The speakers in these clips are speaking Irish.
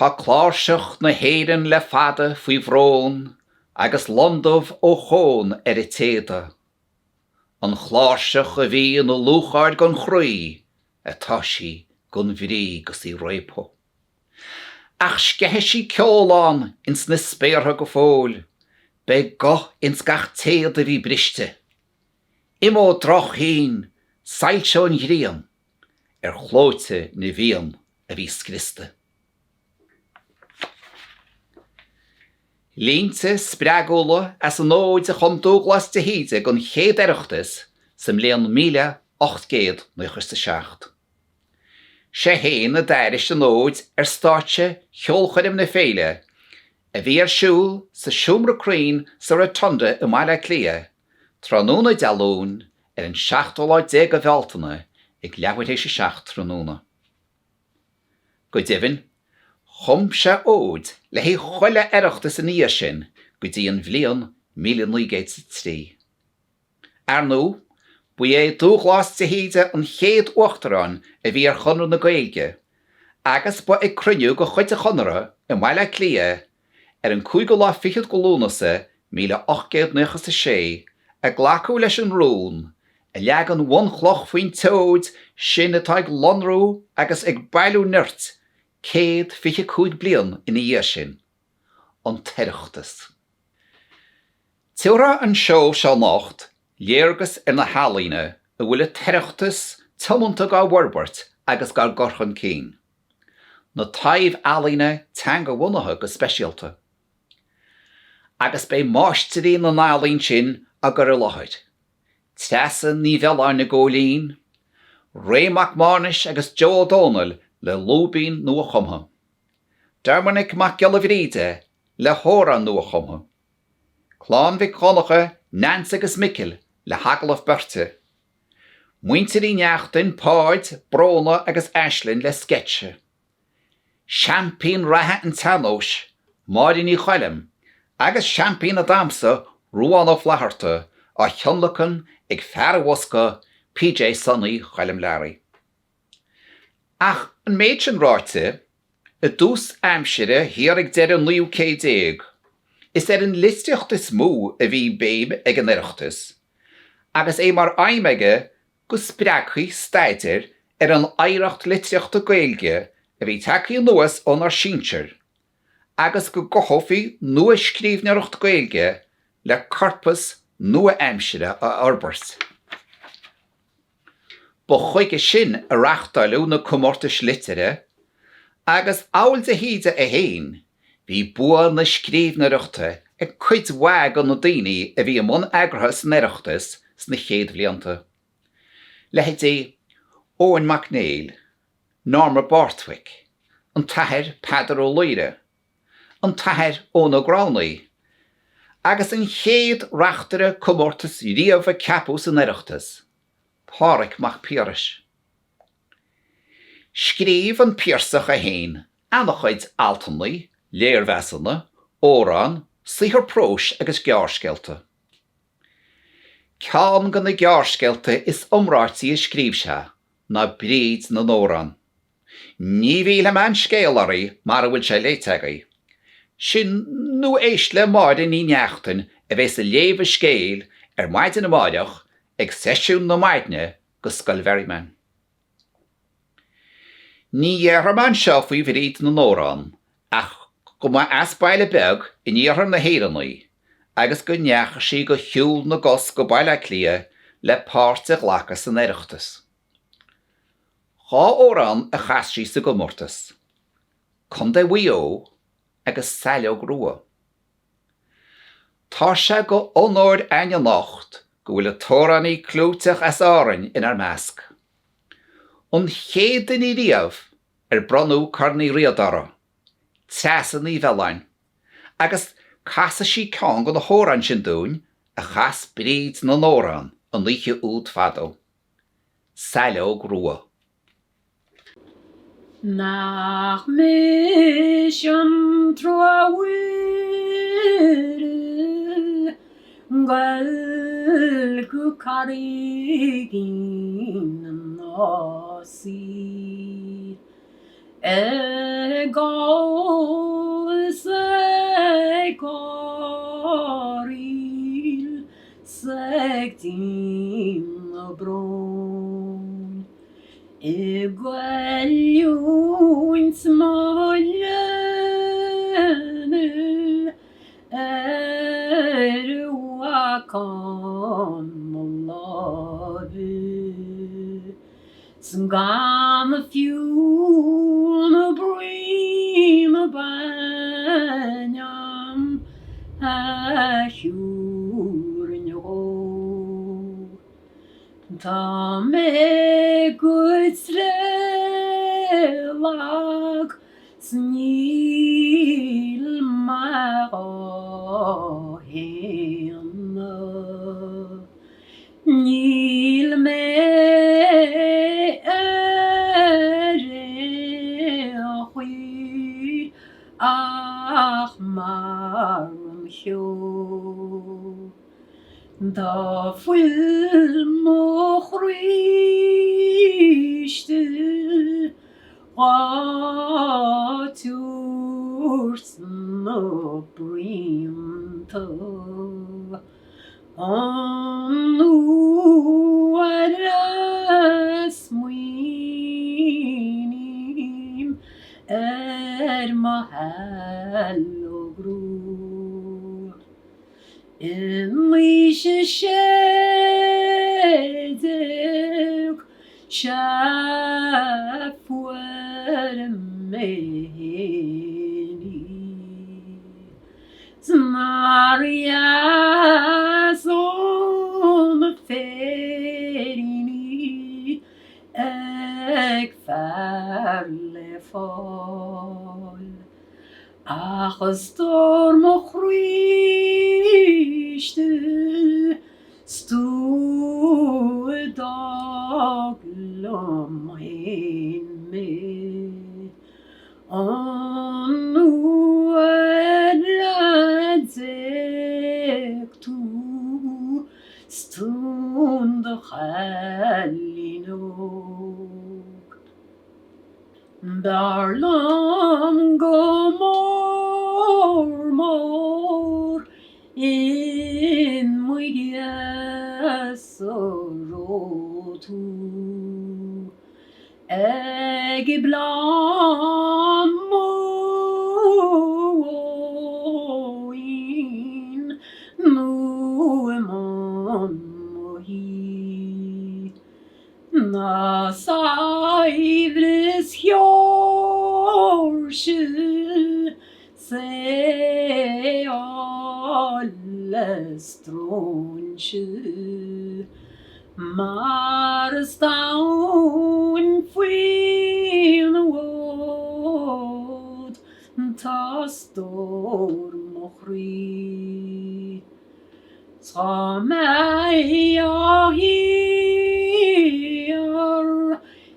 Tá cláirseach na hÉireann le fada faoi bhrón agus londubh ó chón ar a téada. An chláirseach a bhí ina lúcháir don chroí atá sí gan bhrí 'gus í réabtha. Ach sceithfidh sí ceol ann ins na spéartha go fóill, beidh guth ins gach téad a bhí briste. Imeoidh droch-shín, soilseoidh an ghrian ar shlóite na bhFiann a bhí scriosta. Línte spreagúla as an óid a chum Dúghlás de hÍde don chéad Oireachtas sa mbliain 1897. Sé fhéin a d'aithris an óid ar stáitse cheolchoirm na féile, a bhí ar siúl sa Seomra Cruinn sa Rotunda i mBaile Átha Cliath, tráthnóna Dé Luain ar an seachtú lá déag de Bhealtaine ag leathuair théis a seacht tráthnóna. Go deimhin, chum sé óid le haghaidh chuile Oireachtas ina dhiaidh sin go dtí an bhliain 1903. Ar ndóigh, ba é Dúghlás de hÍde an chéad Uachtarán a bhí ar Chonradh na Gaeilge agus ba ag cruinniú de chuid an Chonartha i mBaile Átha Cliath ar an cúigiú lá fichead de Lúnasa 1896 a glacadh leis an rún a leag an bhunchloch faoin tseoid sin atá ag lonrú agus ag bailiú nirt 125 bliain ina dhiaidh sin, an tOireachtas. Tabharfaidh an seó seo anocht léargas ar na healaíona a bhfuil an tOireachtas tiomanta dá bhforbairt agus dá gcur chun cinn, na taibh-ealaíona teangabhunaithe go speisialta. Agus beidh máistirí na n-ealaíon sin á gcur i láthair. Treasa Ní Mhiolláin i gCóilín, Ray Mac Mánais agus Joe Ó Dónaill le lúibín nua-chumtha, Doiminic Mac Giolla Bhríde le hamhrán nua-chumtha, Clann Mhic Dhonncha, Neans agus Micil le hagallamh beirte, Muintir Uí Neachtain, Páid, Bróna agus Aislinn le sceitse. Seaimpín reatha an tsean-nóis, Máire Ní Choilm, agus seaimpín an damhsa, Ruadhán Ó Flatharta, á thionlacan ag fear an bhosca, PJ Sonaí Choilm Learaí. Ach an méid sin ráite, i dtús aimsire thiar ag deireadh an naoú céad déag, is ar an litríocht is mó a bhí béim ag an Oireachtas, agus é mar aidhm aige go spreagfaí staidéar ar an oidhreacht litríochta Gaeilge a bhí tagtha anuas ónár sinsir agus go gcothófaí nua-scríbhneoireacht Gaeilge le corpas nua-aimsire a fhorbairt. Ba chuige sin a reáchtáileadh na comórtais liteartha agus, amhail de hÍde é féin, bhí bua na scríbhneoireachta ag cuid mhaith de na daoine a bhí i mbun eagraithe san Oireachtas sna chéad bhlianta, leithéidí Eoin Mac Néill, Norma Borthwick, an tAthair Peadar Ó Laoghaire, an tAthair Eoin Ó Gramhnaigh, agus an chéad reachtaire comórtais riamh a ceapadh san Oireachtas, Pádraig Mac Piarais. Scríobh an Piarsach é féin ana-chuid altanna, léirmheasanna, amhrán, saothar próis agus gearrscéalta. Ceann de na gearrscéalta is iomráití a scríobh sé ná Bríd na nOdhrán. Ní mhillfidh mé an scéal oraibh mara bhfuil sé léite agaibh. Sin nó éist le Máire Ní Neachtain a bheas ag léamh an scéil ar maidin amáireach ag seisiún na maidne go Scoil Mherriman. Ní dhéarfaidh mé anseo faoi Bhríd na nOdhrán ach go mba as baile beag in iarthar na hÉireann í agus go ndeachaigh sí de shiúl na gcos go Baile Átha Cliath le páirt a ghlacadh san Oireachtas. Dá amhrán a chas sí sa gcomórtas, Contae Mhaigh Eo agus Saileog Rua. Tá sé go onóir a'inn anocht go bhfuil an t-amhránaí clúiteach as Árainn inár measc. An chéad duine riamh ar bronnadh Corn Uí Riada uirthi, Treasa Ní Mhiolláin, agus casfaidh sí ceann de na hamhráin sin dúinn a chas Bríd na nOdhrán an oíche úd fadó. Saileog Rua. Nach mise an trua Mhuire Goil go Carraigín na Násaí Ag gabháil. gáiríl 's ag déanamh bróin. I gcailliúint mo leanaí ar bhacán mo láimhe 's gan fiú na braon bainne a'm a thiúrfainn dhó. Tá mé go tréith lag 's níl mé dhá shéanadh. Níl mé ar aon chaoi ach mar an cheo. Tá fuil mo chroí istigh dhá tabhairt sna braonta. An uair a smaoiním ar mo shaileog rua. In aois a 16 sea fuair mé fhéin í. 'S nár dheas ó na féiríní ag fear le fáil. Ach a stór mo chroí istigh 's tú a d'fhág liom fhéin mé. An uair a d'éag tú 's tú in do chailín óg. B'fhearr liom go mór mór in mo dhiaidh sa raibh tú ag bleán mo mhóin nó i mbun mo thí. Ná saibhreas Sheoirse 's é fháil le stróinse Mar is domhain faoin bhfód tá stór mo chroí. 'S dá mbeinn á hiarr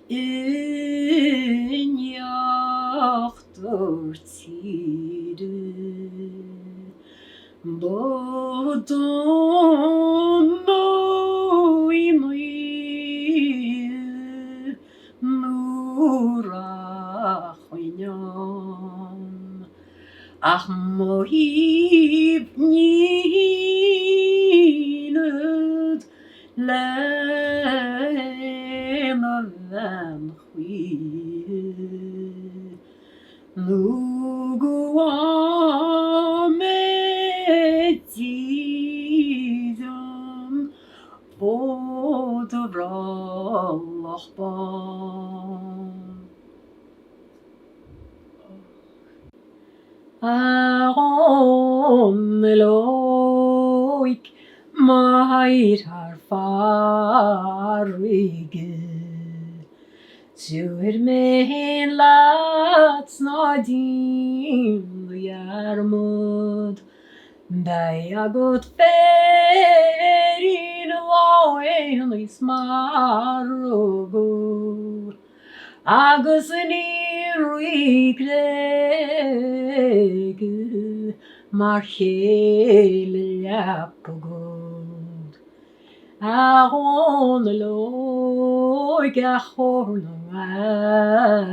in íochtar tíre, Ba dona í naoimh nó rachainn ann. Ach mo thaobh ní hionad lena bhean choíche, Nó go bhfaighidh mé dídean ó do bhrollach bán. A Dhónaill óig, mo thair thar farraige, Tiúrfaidh mé fhéin leat 's ná déan do dhearmad, Beidh agat féirín lá aonaigh 's margaidh. Agus ní rí Gréige mar chéile leapa agat. A Dhónaill óig, a chór na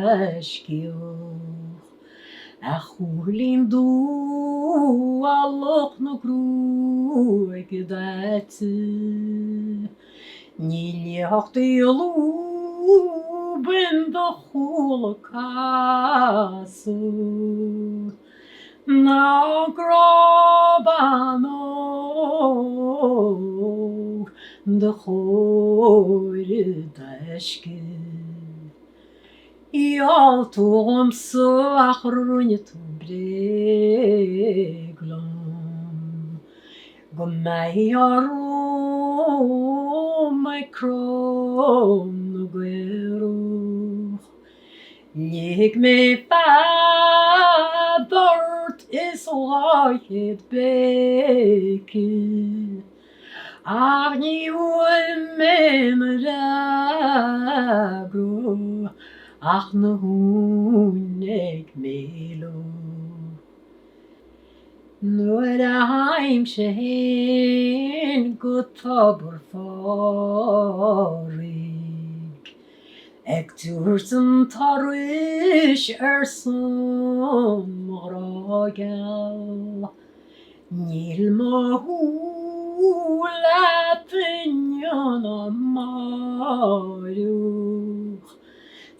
ngaiscíoch. A chúilín dubh, a lucht na gruaige daite, Ní liacht í lúb in do chúl a casadh, Ná grá ban óg do chóir i dtaisce. Gheall tú dhomsa ach rinne tú bréag liom Go mbeifeá romham ag Crom na gCaorach Lig mé fead ort is 200 béice Ach ní bhfuair mé ina fhreagra ach na huain ag méileach. Nuair a théimse fhéin go Tobar Phádraig ag tabhairt an turais ar son mo ghrá geal. Níl mo shúil leat inniu ná amáireach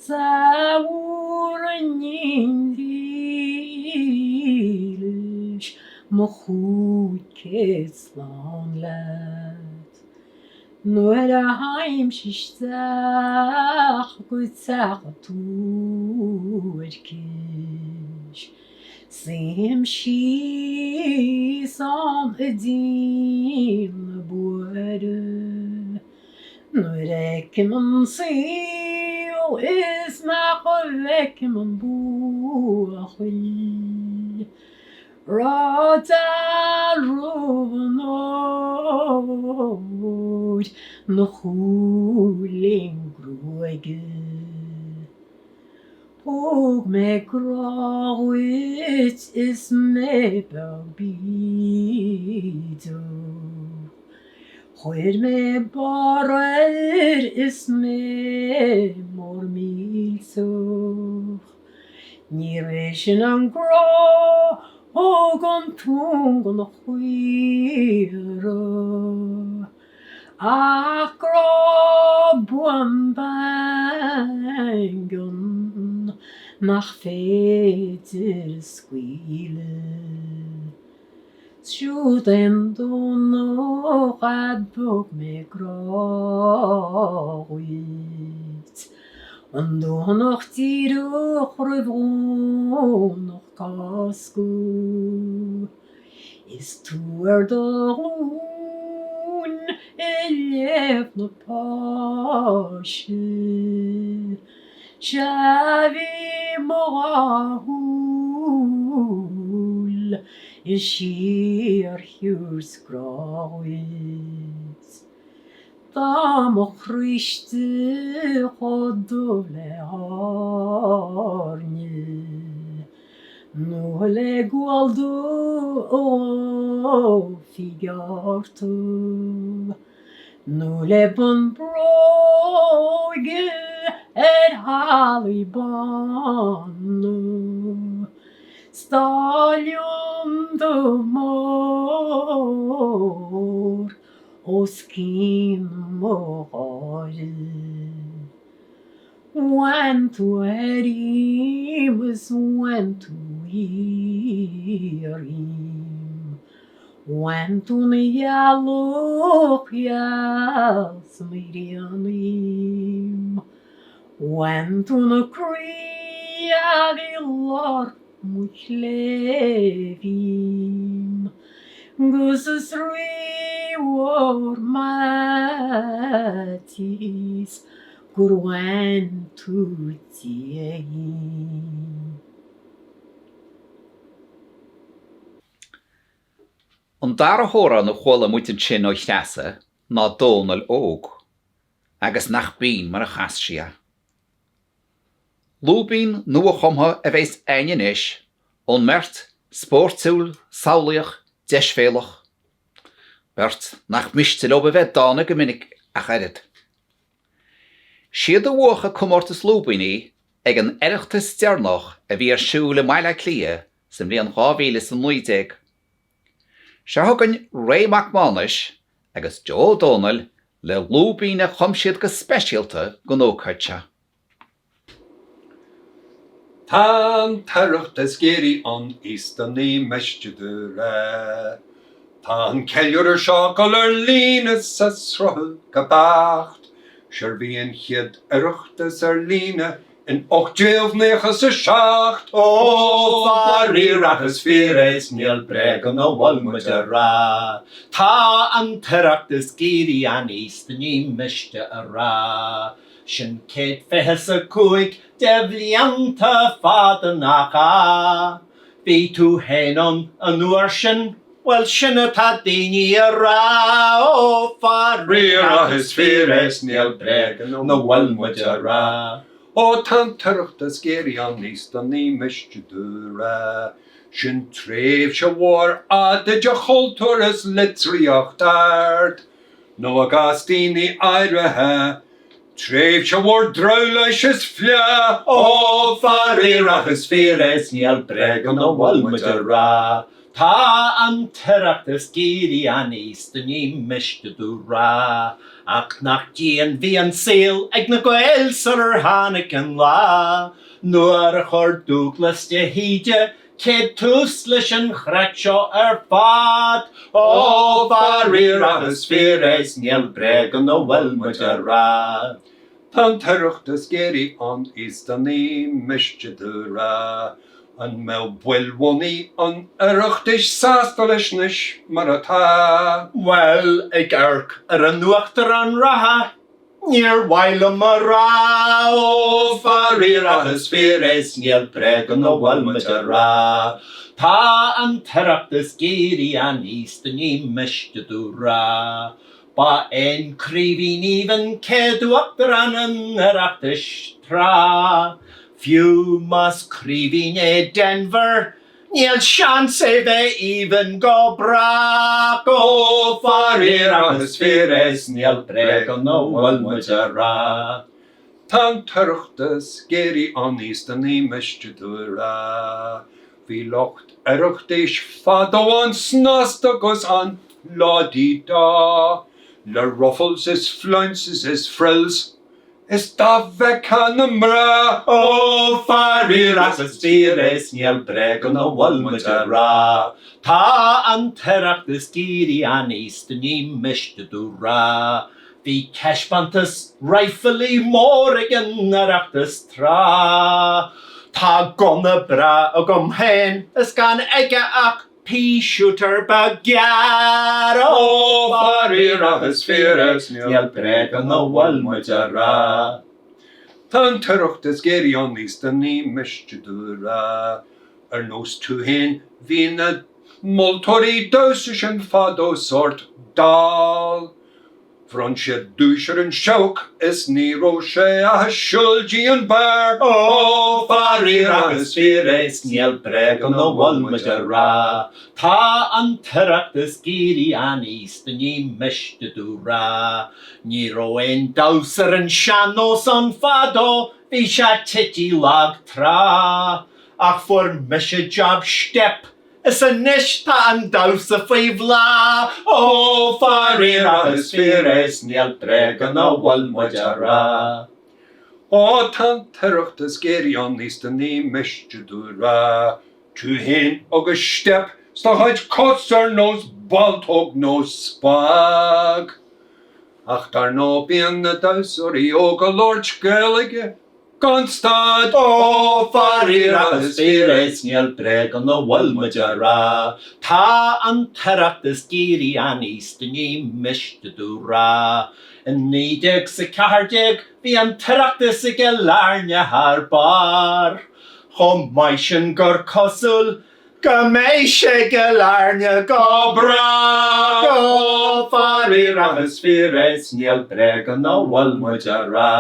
's a mhúirnín dhílis mo 500 slán leat. Nuair a théimse isteach go teach an tuaircis. Suím síos ann i dtím na buaire Nuair a fheicim an saol is nach bhfeicim an buachaill Raibh dealramh an óir 'na chúilín gruaige. Thug mé grá dhuit is mé beag bídeach, Chuir mé barr air is mé mór millteach. Níorbh é sin an grá thug an t-uan do na caora. Ach grá buan daingean nach féidir a scaoileadh. Siúd é an Domhnach a dtug mé grá dhuit, an Domhnach díreach roimh Dhomhnach Cásca. Is tú ar do ghlúin i Léamh na Páise. Sea bhí mo dhá shúil ag síorthabhairt grá dhuit. Tá mo chroí istigh chomh dubh le hairne. Nó le gual dubh a dhófaí gearrtha, Nó le bun bróige ar hallaí bána, 'S tá lionda mór os cionn mo gháire. Bhain tú airím is bhain tú iarraim. Bhain tú na ghealach gheal 's na grian uaim. Bhain tú na croí a bhí lár mo chléibh dhíom. 'Gus is rímhór m'fhaitíos gur bhain tú Dia dhíom. An dara hamhrán a chuala muid ansin ó Threasa ná Dónal Óg, agus nach binn mar a chas sí é. Lúibín nua-chumtha a bheas a'inn anois ón mbeirt spóirtiúil, samhlaíoch, deisbhéalach, beirt nach miste leo a bheith dána go minic ach oiread. Siad a bhuach an comórtas lúibíní. ag an Oireachtas deireanach a bhí ar siúl i mBaile Átha Cliath sa mbliain 2019. Seo chugainn Ray Mac Mánais agus Joe Ó Dónaill le lúibín a chum siad go speisialta don ócáid seo. Tá an tOireachtas ag éirí an-aosta ní miste domh rá. Tá an ceiliúradh seo ag dul ar líne 's á sruthú go beacht. Sérbh í an chéad Oireachtas ar líne in 1897. Ó, faraor ach is fíor é 's níl bréag ann a bhfuil muid a rá. Tá an tOireachtas ag éirí an-aosta ní miste a rá. Sin céad fiche 's a cúig de bhlianta fada nach ea? Bhí tú fhéin ann an uair sin, bhuel sin atá daoine a rá, ó faraor ach is fíor é 's níl bréag ann a bhfuil muid a rá. Ó tá an tOireachtas ag éirí an-aosta ní miste domh rá. Sin tréimhse mhór fhada de chultúr is litríocht ard. Nó i gcás daoine áirithe, tréimhse mhór drabhláis is fleá. Ó, faraor ach is fíor é 's níl bréag ann a bhfuil muid a rá. Tá an tOireachtas ag éirí an-aosta ní miste domh rá. Ach nach dian bhí an saol ag na Gaeil sular tháinig an lá nuair a chuir Dúglas de hÍde Céad tús leis an chraic seo ar fad. Ó, faraor ach is fíor é 's níl bréag ann a bhfuil muid a rá. Tá an tOireachtas ag éirí an-aosta ní miste domh rá. An mbeadh baill bhunaidh an Oireachtais sásta leis anois mar atá? Bhuel, ag amharc ar an Uachtarán reatha, Níor mhaith liom a rá, ó faraor ach is fíor é 's níl bréag ann a bhfuil muid a rá. Tá an tOireachtas ag éirí an-aosta ní miste domh rá. Ba é an Craoibhín Aoibhinn céad Uachtarán an Oireachtais tráth. Fiú más craoibhín é Denvir, Níl seans é bheith aoibhinn go brách. Ó, faraor ach is fíor é 's níl bréag ann a bhfuil muid a rá. Tá an tOireachtas ag éirí an-aosta ní miste domh a rá. Bhí lucht Oireachtais fadó an-snasta 'gus an-lá-dí-dá, le ruffles is flounces is frills. Is dá bhfeicfeá na mná! Ó, faraor ach is fíor é 's níl bréag ann a bhfuil muid a rá. Tá an tOireachtas ag éirí an-aosta ní miste domh rá. Bhí taispeántas raidhfilí mór ag an Oireachtas tráth. Tá gunna breá agam féin is gan aige ach Pea shooter beag gearr. Ó, faraor ach is fíor é 's níl bréag ann a bhfuil muid a rá. Tá an tOireachtas ag éirí an-aosta ní miste domh a rá. Ar nós tú fhéin bhí na moltóirí damhsa sin fadó sórt dall. Bhronn siad duais ar an seabhac is ní raibh sé ach ag siúl dtí an beár. Ó, faraor ach is fíor é 's níl bréag ann a bhfuil muid a rá. Tá an tOireachtas ag éirí an-aosta ní miste domh rá. Ní raibh aon damhsa ar an sean-nós ann fadó, bhí sé tite lag trá. Ach fuair mise job steip Is anois tá an damhsa faoi bhláth, Ó, faraor ach is fíor é 's níl bréag ann a bhfuil muid a rá. Ó, tá an tOireachtas ag éirí an-aosta ní miste domh a rá. Tú fhéin agus steip 's do chuid cos ar nós baltóg nó spág. Ach dar ndóigh bíonn na damhsóirí óga ag labhairt Gaeilge. Gan stad! Ó, faraor ach is fíor é 's níl bréag ann a bhfuil muid a rá. Tá an tOireachtas ag éirí an-aosta ní miste domh rá. In 1914 bhí an tOireachtas i gCill Airne thar barr. Chomh maith sin gur cosúil go mbeidh sé i gCill Airne go brách. Ó, faraor ach is fíor é 's níl bréag ann a bhfuil muid a rá.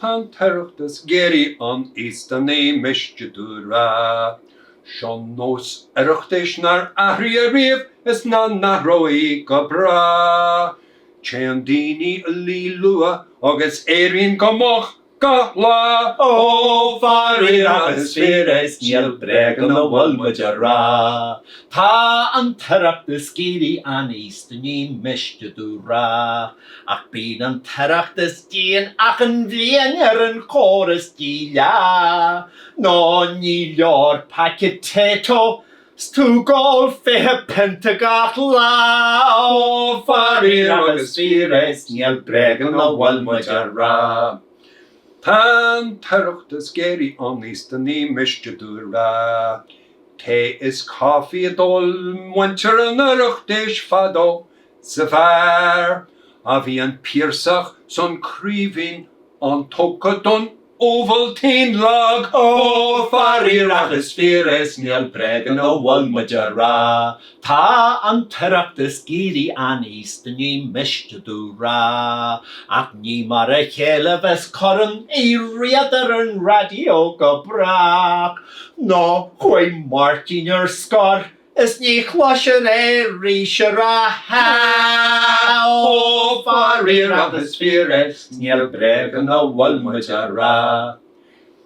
Tá an tOireachtas ag éirí an-aosta ní miste domh a rá. Seo nós Oireachtais nár athraigh ariamh is nach n-athróidh go bráth. Téann daoine a luí luath agus éiríonn go moch. Gach lá. Ó, faraor ach is fíor é 's níl bréag ina bhfuil muid a rá. Tá an tOireachtas ag éirí aneaosta ní miste domh rá. Ach bíonn an tOireachtas dian achan bhliain ar an chóras díleá. Nó ní leor paca Tayto 's tú ag ól 20 pionta gach lá. Ó, faraor ach is fíor é 's níl bréag ina bhfuil muid a rá. Tá an tOireachtas ag éirí aneaosta ní miste domh a rá. Tae is coffee a d'ól muintir an Oireachtais fadó sa bheár. Á bhí an Piarsach 's an Craoibhín an-tógtha don Ovaltine lag. Ó, faraor ach is fíor é 's níl bréag ina bhfuil muid a rá. Tá an tOireachtas ag éirí aneaosta ní miste domh rá. Ach ní mar a chéile bheas Corn Uí Riada ar an raidió go brách. Nó chuaigh Máirtín ar scor Is ní chloisfear é arís a rá hea. Ó, faraor ach is fíor é 's níl bréag ina bhfuil muid a rá.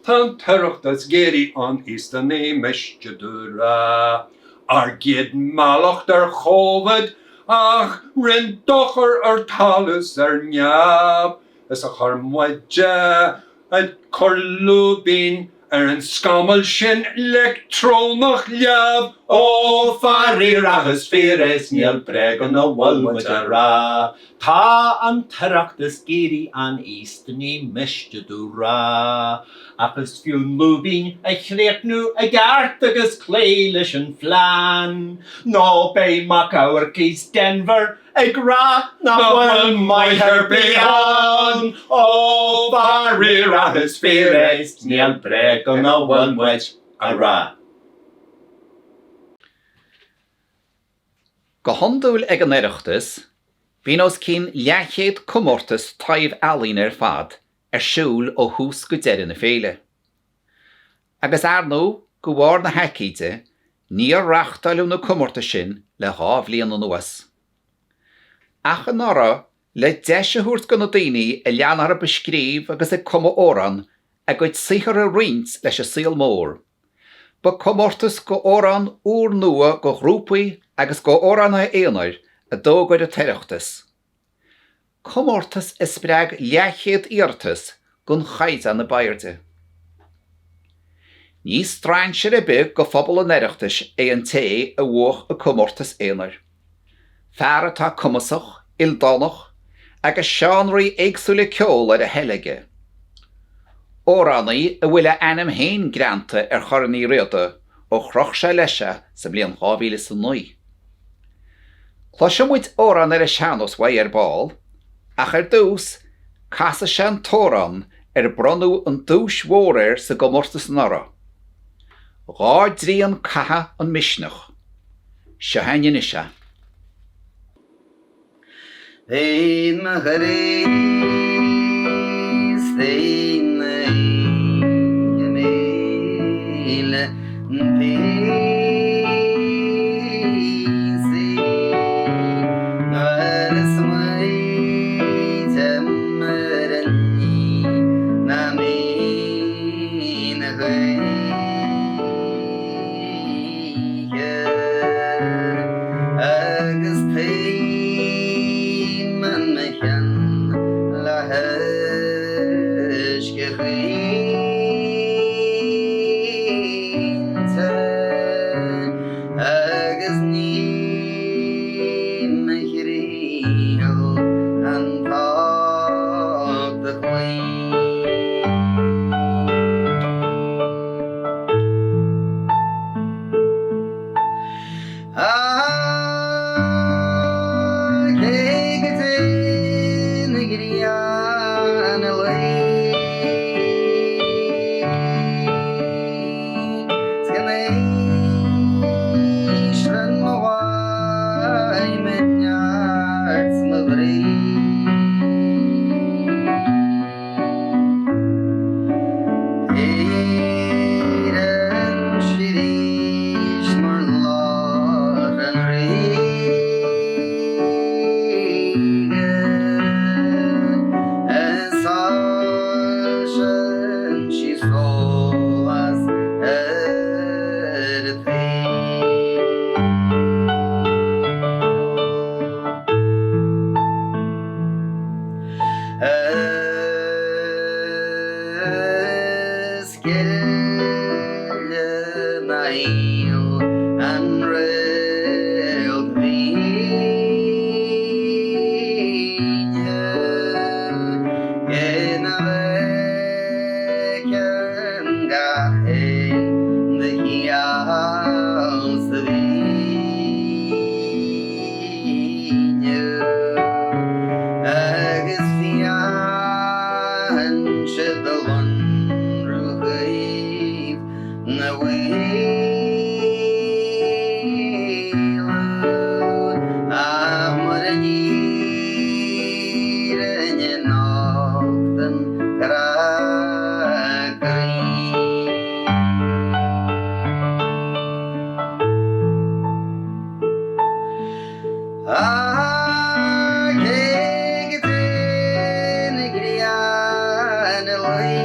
Tá an tOireachtas ag éirí aneaosta ní miste domh rá. Ár gcéad mallacht ar Chóivid a rinn dochar ar talamh 's ar neamh is a chuir muide ag cur lúibín ar an scamall sin leictreonach leamh. Ó, faraor ach is fíor é 's níl bréag ina bhfuil muid a rá. Tá an tOireachtas ag éirí aneaosta ní miste domh rá. Ach is fiú an lúibín a chríochnú i gceart agus cloí leis an phlean. Nó beidh Mac Eamharcaigh 's Denvir ag rá nach bhfuil maith ar bith ann. Ó, faraor ach is fíor é 's níl bréag ina bhfuil muid a rá. Go hiondúil ag an Oireachtas, bíonn os cionn leathchéad comórtas taibh-ealaíne ar fad ar siúl ó thús go deireadh na féile. Agus ar ndóigh, de bharr na haicíde, níor reáchtáileadh na comórtais sin le 2 bhliain anuas. Ach anuraidh, le deis a thabhairt do na daoine a lean orthu ag scríobh agus ag cumadh amhrán a gcuid saothar a roinnt leis an saol mór, ba comórtas d'amhráin úrnua do ghrúpaí agus d'amhránaithe aonair a d'fhógair an tOireachtas. Comórtas a spreag leathchéad iarratas den chaighdeán ab airde. Ní strainséir ar bith do phobal an Oireachtais é an té a bhuaigh an comórtas aonair. Fear atá cumasach, ildánach, agus seánraí éagsúla ceoil ar a thoil aige. Amhránaí a bhfuil a ainm féin greanta ar Chorn Uí Riada ó chroch sé leis é sa mbliain 2009. Cloisfidh muid amhrán ar an sean-nós uaidh ar ball, ach ar dtús, casfaidh sé an t-amhrán ar bronnadh an duais mhór air sa gcomórtas anuraidh, Dhá dTrian Catha an Misneach. Seo againn anois é. Féin mo Chríost féin na oíche 1000 píosaí nuair a smaoitim ar an ní nach mbíonn a choíche agus taomann mo cheann le huisce chaointe agus ní mo thriall an tocht a chloí. Cé go dtéann an ghrian a luí 's go n-éisleann mo mhaidhm i neart mo bhrí. Éireann sí arís mar lóchrann ríoga, is soilse Ah, cé go dtí na grian a luí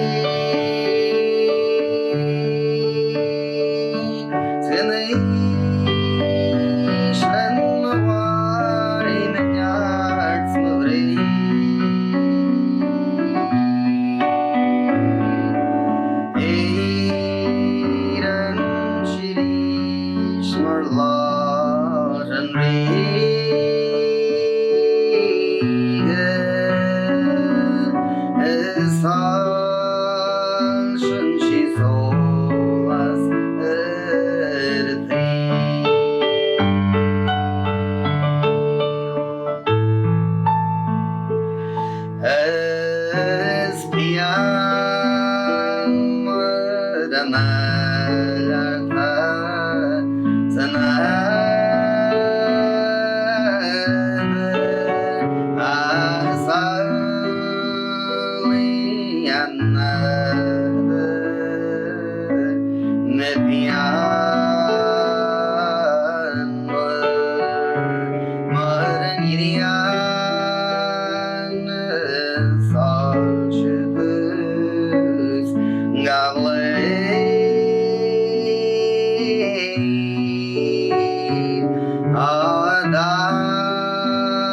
's go n-éisleann mo mhaidhm i neart mo bhrí. Éireann sí arís mar lár an rince is soilsíonn sí sólás ar an tsaol. Is pian mhór an oilearta san fheadar ach is amhlaidh an nathair na pian mhór mar an ghrian. Soilsiú tús gach lae Á dálann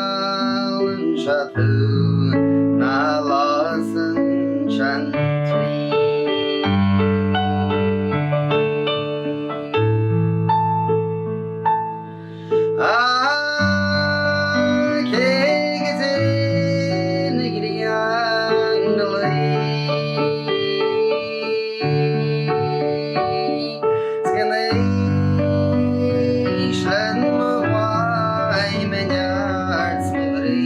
sé tú ná lasann sé an Cé go dtí na grian a luí 's go n-éisleann mo mhaidhm i neart mo bhrí.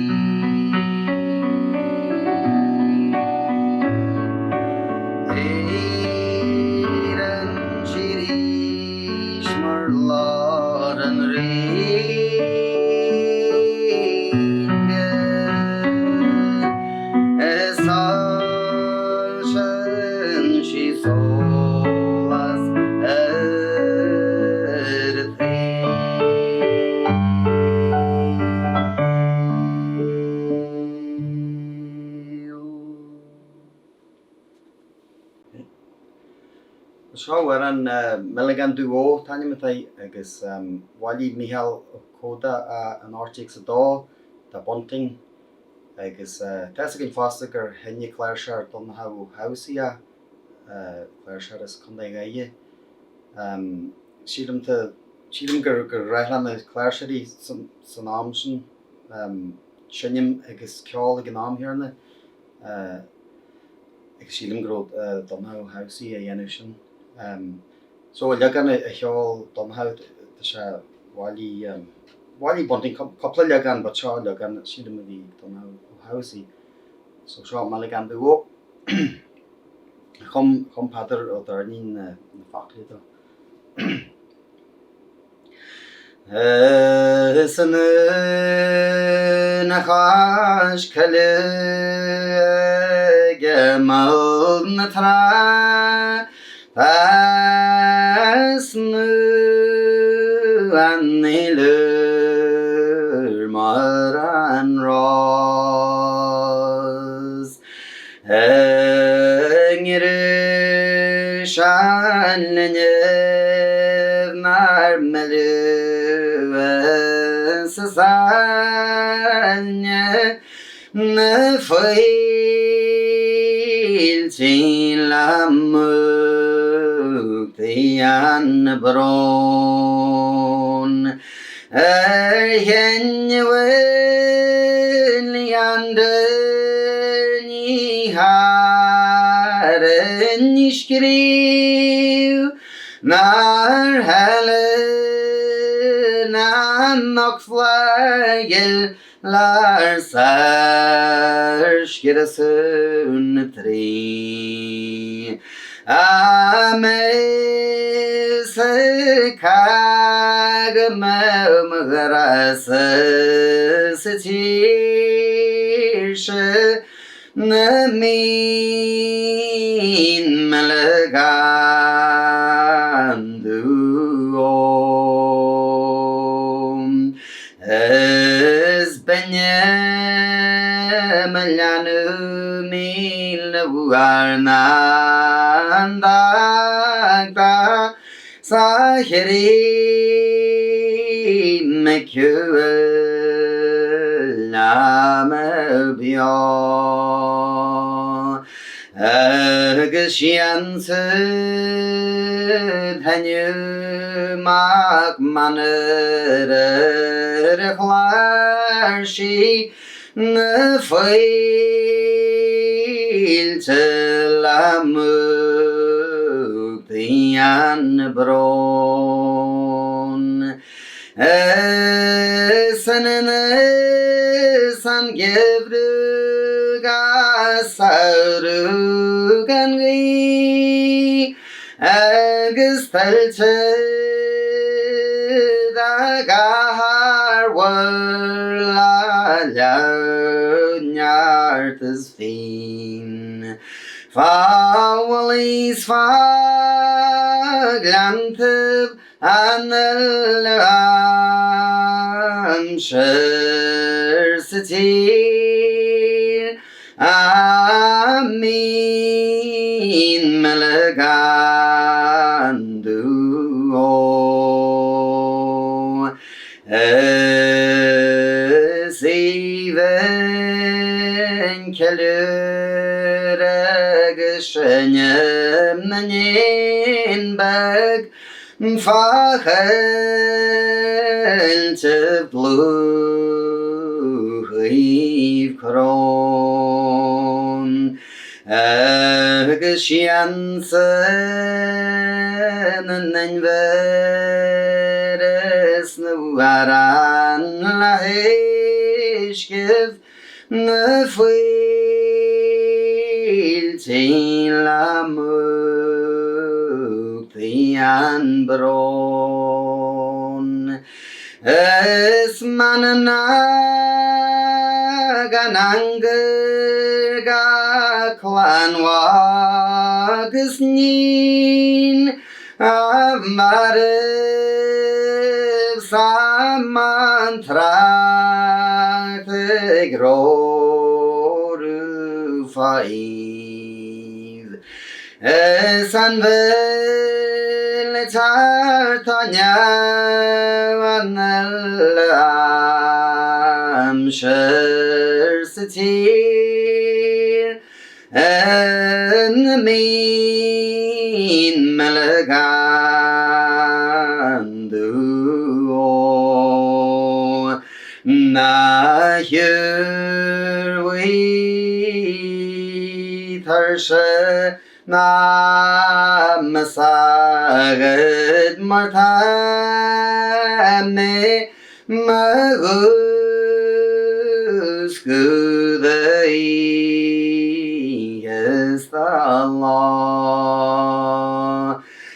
Éireann sí arís mar lár an rince is soilsíonn sí sólás ar an tsaol. Seo amhrán Milligan Dubh Ó an t-ainm atá air agus bhailigh Mícheál Ó Códa é in 1802 do Bunting agus tá fhios againn fosta gur sheinn an cláirseoir Donnchadh Ó hEamhsaigh é, cláirseoir as Contae Dhoire. Sílim sílim gur gur ghnách le na cláirseoirí san am sin seinm agus ceol ag an am chéanna. Agus sílim go raibh Donnchadh Ó hEamhsaigh á dhéanamh sin. So an leagán a cheol Donnchadh, tá sé, bhailigh, bhailigh Bunting cúpla leagán but seo an leagán sílim a bhí ag Donnchadh Ó hEamhsaigh. So seo Milligan Dubh Ó. Chum, chum Peadar Ó Doirnín na foclaí dó. Is anonn a chois coille ag imeall na trá Tá snámh an fhéiliúir mar an ros. I ngiorrú sean linbh nár milleadh sa sáinne na faoiltí le múchtaí an brón. Ar chinniúint Leander ní thairní scríobh nár theilinn an ocfhlaigil Lár scriosadh na dTraí A mbeadh sa go mbeadh mo ghrá-sa sa tír seo na mín Milligan Dubh Ó. Is binne mo leanbh míle uair ná an dagda sa chrím ag siúl liom beo. Agus ansiúd Heniú Mac Manair ar chláirsigh na faoilte le múchtaí an brón. Is ionann an geimhreadh 's samhradh gan ghaoth agus tuilte dá gcathair le leabh neart is fíon. Fá mhullaigh 's fá ghleanntaibh An uile aimsir sa tír a mbíonn Milleagán Dubh Ó. Is aoibhinn ceiliúradh agus seinm na n-éan beag Fá choilltibh dlúth Uíbh Crón agus siansa na n-inbhear is na bhfearann le huiscibh Na faoiltí le múchtaí an brón. Is Manannán gan angar ga clann mhac is níon A mhairbh 's a mbantracht ag róradh fá aoibh. Is an bhfuil teacht ó neamh an uile aimsir sa tír? Ina mbíonn Milleagán Dubh Ó ná thiúrfaidh tuirse ná meas agat mar tá mé Mo dhúscadh d'oíche is de lá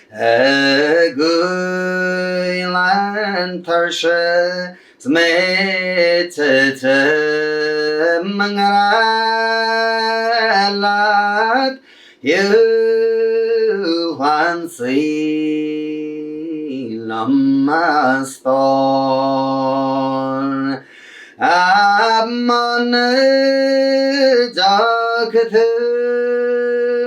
I gcúil an tuirse 's mé tite i mo ngrá leat Shiúil an saol liom a stór. A muna dtiocfaidh tú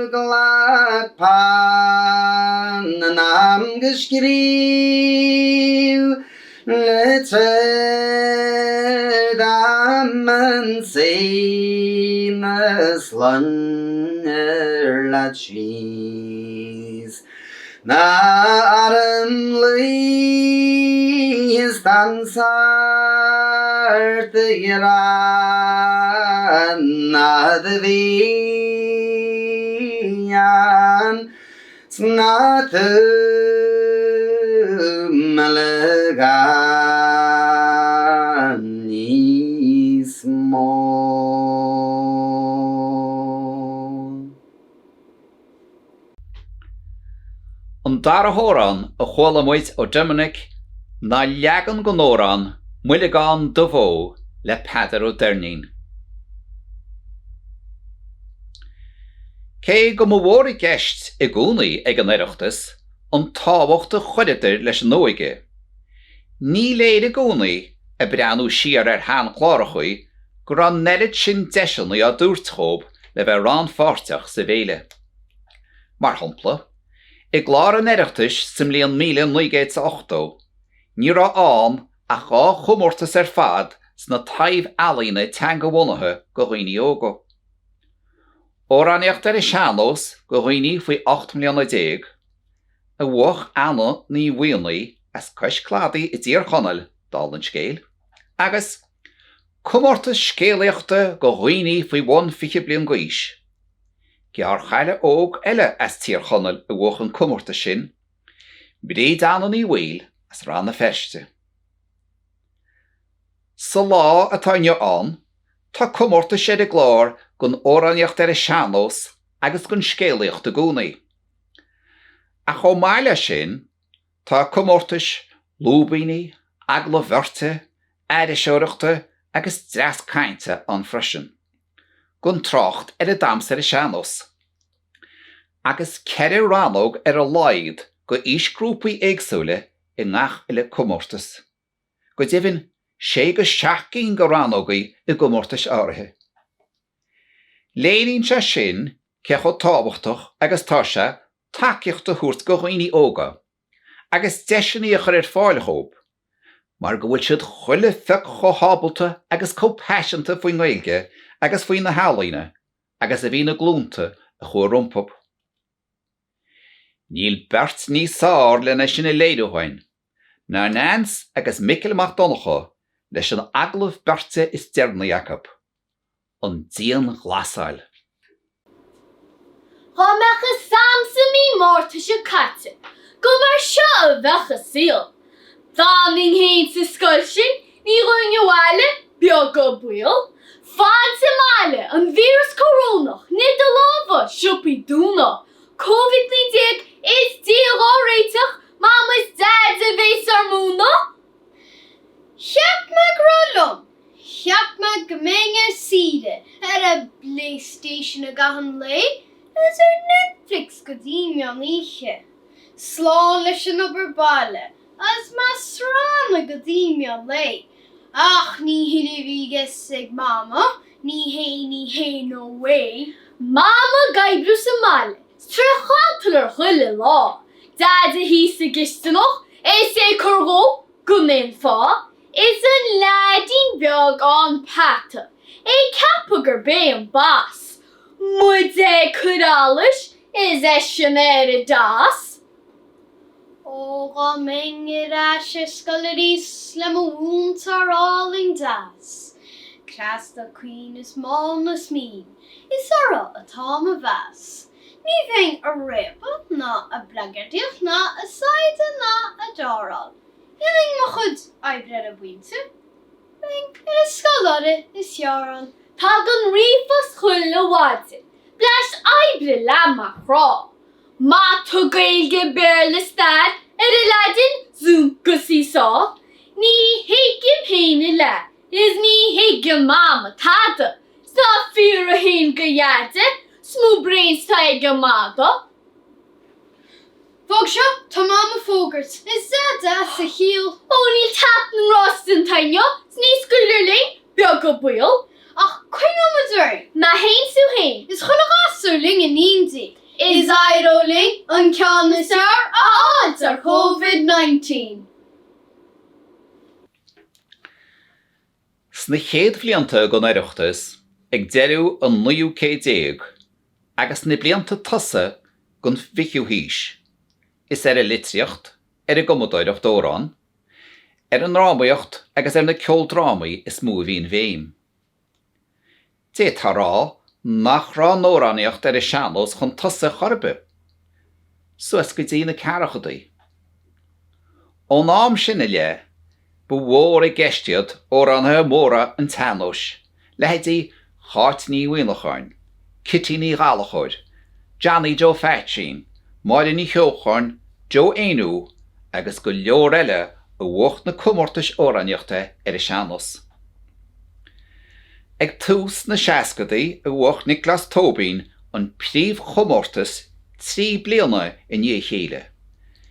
glac peann in am go scríobh Litir dam ionsaí na sloinnir leat síos Ná arm luí is dansa ort a ghrá ná do bhí ann 'S ná tú Milleagán níos mó. An dara hamhrán a chuala muid ó Doiminic ná leagan den amhrán Muileagán Dubh Ó le Peadar Ó Doirnín. Cé go mba mhór i gceist i gcónaí ag an Oireachtas an tábhacht a chuireadar leis an óige, ní léir i gcónaí Ag breathnú siar ar sheanchlárachaí, go raibh an oiread sin deiseanna á dtabhairt dhób le bheith rannpháirteach sa bhféile. Mar shampla, i gclár an Oireachtais sa mbliain 1980, ní raibh ann ach 2 chomórtas ar fad sna taibh-ealaíona teangabhunaithe go dhaoine óga. Amhránaíocht ar an sean-nós go dhaoine faoi 18 mbliana, a bhuach Anna Ní Mhaonaigh as Cois Cladaigh i dTír Chonaill, dála an scéil, agus comórtas scéalaíochta go dhaoine faoi bhun 20 bliain d'aois. Gearrchaile óg eile as Tír Chonaill a bhuach an comórtas sin, Bríd Anna Ní Bhaoill as Rann na Feirste. Sa lá atá inniu ann, tá comórtais ar an gclár don amhránaíocht ar an sean-nós agus don scéalaíocht i gcónaí. Ach chomh maith leis sin, tá comórtais lúibíní, agallamh bheirte, aithriseoireachta agus dreas cainte ann freisin, gan trácht ar an damhsa ar an sean-nós. Agus 4 rannóg ar a laghad go aoisghrúpaí éagsúla i ngach uile comórtas. Go deimhin, sé go seacht gcinn de rannógaí i gcomórtais áirithe. Léiríonn sé sin cé chomh tábhachtach agus tá sé tacaíocht a thabhairt go dhaoine óga agus deiseanna a chur ar fáil dhóibh mar go bhfuil siad chuile phioc chomh hábalta agus chomh paiseanta faoin nGaeilge agus faoi na healaíona agus a bhí na glúnta a chuaigh rompu. Níl beirt níos fearr lena sin a léiriú dhuinn ná Neans agus Micil Mac Donncha leis an agallamh beirte is deireanaí acu. An dianghlasáil. Dhá mbeadh fhios a'msa mí Márta seo caite gur mar seo a bheadh an saol, d'fhanfainn fhéin sa scoil sin, ní ghabhfainn abhaile, beag an baol. Fan sa mbaile, an víreas corónach, nigh do lámha, siopaí dúnadh, Covid 19 is Dia dhá réiteach, Mam is Deaid a bhéas ár múineadh. Cheap mé go raibh liom Cheap mé go mbeinn ar saoire ar an bPlayStation i gcaitheamh an lae is ar Netflix go dtí meán oíche. Slán leis an obair baile agus mé ag srannadh go dtí meán lae. Ach ní shin a bhí i gceist ag Mama, ní hé, ní hé, no way. Mama ag oibriú sa mbaile 's tré chantal air chuile lá. Deaide thíos sa gcisteanach is é ag cur dhó gan aon fáth. Is an leaidín beag an peata, é ag ceapadh gurb é an boss. Muide ag cur allais is eisean ar an DOS. Ó dhá mbeinn ar ais ar scoil arís le mo mhúinteoir álainn deas, Cneasta caoin is mall is mín, is orthu atá mo mheas. Ní bheinn a réabadh ná a bleagardaíocht ná a saighdeadh ná a deáráil. Dhéanfainn mo chuid oibre ar an bpointe, bheinn ar an scoláire is fearr ann. Tagann ríomhphost chuile mhaidin, bleaist oibre le mo chrá. Mata, Gaeilge, Béarla, Stair, ar an Laidin, Zoom 'gus Seesaw. Ní thuigim féin a leath, is ní thuigeann Mama tada, 's ná fiafraigh féin go Dheaide, 's mó brains 'tá ag an madadh. Fág seo, tá Mam ag fógairt, is Deaide as a chiall. Ó níl teacht na ngrást déanta inniu 's ní scaoilfear linn, beag an baol. Ach coinneoidh muid orainn. Mé fhéin 's tú fhéin. Is chuile ghasúr linn in éindí. Is éireoidh linn an ceann is fearr a fháilt ar Covid 19. Sna chéad bhlianta den Oireachtas, ag deireadh an naoú céad déag agus sna blianta tosaigh den bhfichiú haois, is ar an litríocht, ar an gcumadóireacht amhrán, ar an ndrámaíocht agus ar na ceoldrámaí is mó a bhí an bhéim. D'fhéadfá a rá nach raibh an amhránaíocht ar an sean-nós chun tosaigh chor ar bith, suas go dtí na ceathrachadaí. Ón am sin i leith, ba mhór i gceist iad amhránaithe móra an tsean-nóis, leithéidí Cháit Ní Mhuimhneacháin, Cití Ní Ghallchóir, Johnny Joe Pheaitsín, Máire Ní Cheocháin, Joe Éinniú agus go leor eile a bhuach na comórtais amhránaíochta ar an sean-nós. Ag tús na seascadaí a bhuach Nioclás Tóibín an príomhchomórtas 3 bliana i ndiaidh a chéile,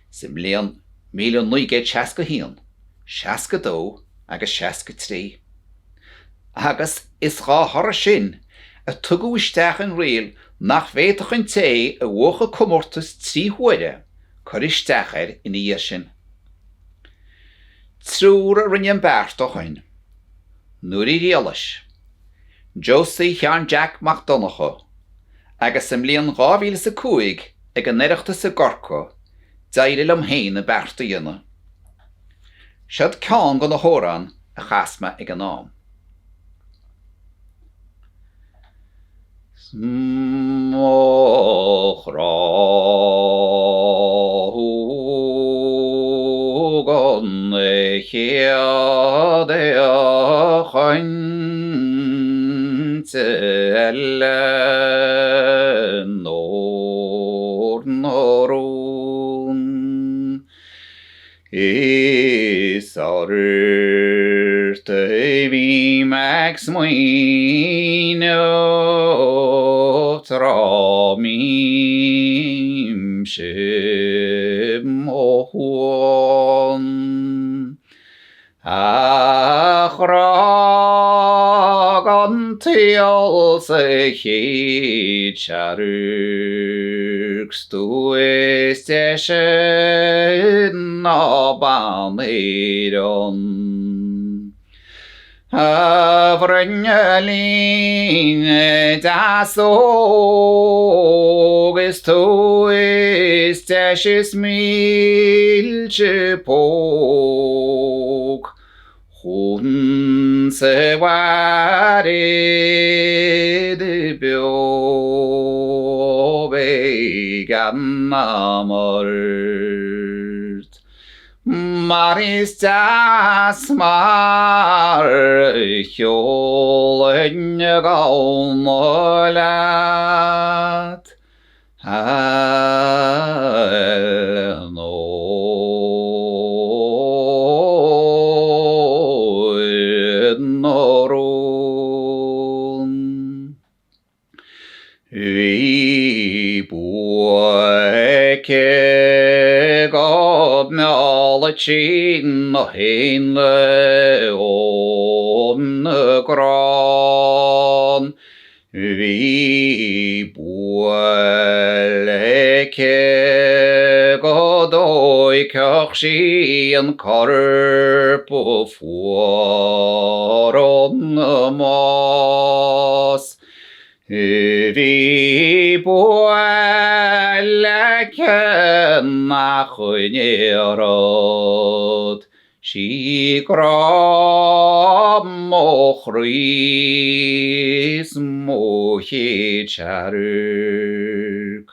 sa mbliain 1961, 62 agus. agus 63. Agus is dhá thoradh sin a tugadh isteach an riail nach bhféadfadh an té a bhuafadh comórtas 3 huaire cur isteach air ina dhiaidh sin. Triúr a rinne an beart ó shoin. Nuair a Ghriallais, Josie Sheáin Jack Mac Donncha, agus sa mbliain 2005 ag an Oireachtas i gCorcaigh d'éirigh liom féin an beart a dhéanamh. Seod ceann de na hamhráin a chas mé ag an am. 'S mo ghrá thú don chéad fhéachaint eile Eileanóir na Rún. Is ort a bhím ag smaoineamh tráth mbímse i mo shuan. A ghrá don tsaol sa chéad searc 's tú is deise ná bean Éireann. A bhruinneallín deas óg is tú is deise is milse póg Chugamsa a mhairfidh beo beidh gean ort. Mar is deas mar a cheolfainn gamhna leat, a Eileanóir na Rún. Bhí bua aici go meallfadh sí na héanlaith óna gcrann. Bhí bua aici go dtóigfeadh sí an corp fuar ón mbás. Bhí bua aici nach ndéarfadh sí grá mo chroí 's mo chéad searc.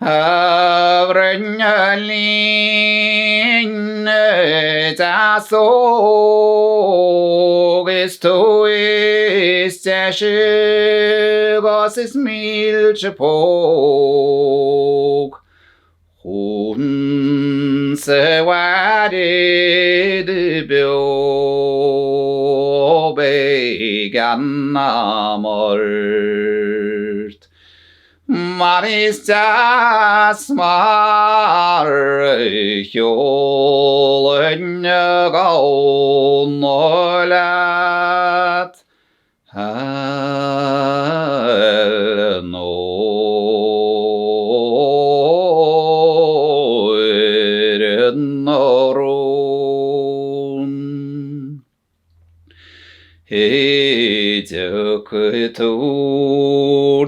A bhruinneallín deas óg is tú is deise 'gus is milse póg Chugamsa a mhairfidh beo beidh gean a'm ort. Mar is deas mar a cheolfainn gamhna leat, a Eileanóir na Rún. Dtiocfaidh tú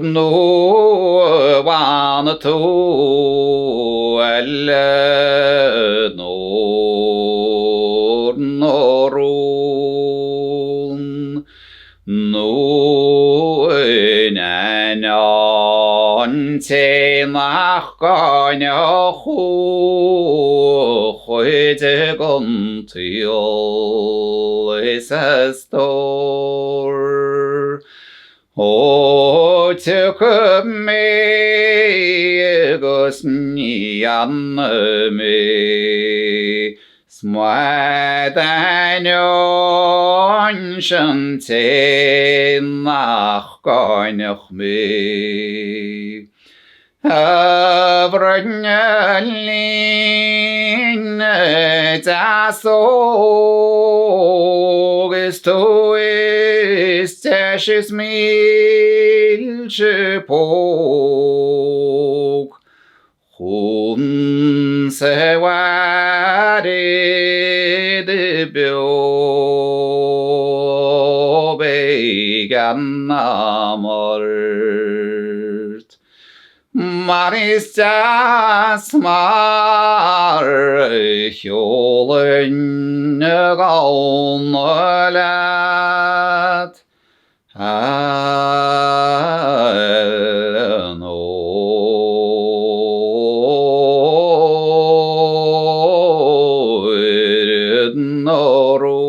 nó a bhfanfaidh tú a Eileanóir na Rún nó in ainneoin an té nach gcáinfeadh thú cuid den tsaol is a stór. Ó tiocfaidh mé agus ní fhanfaidh mé 's maith d'ainneoin sin té nach gcáinfeadh mé. A bhruinneallín deas óg is tú is deise is milse póg. Chugamsa abhaile beo beidh anam ort mar is deas mar a cheolann gamhna leat. Alan óir na rún.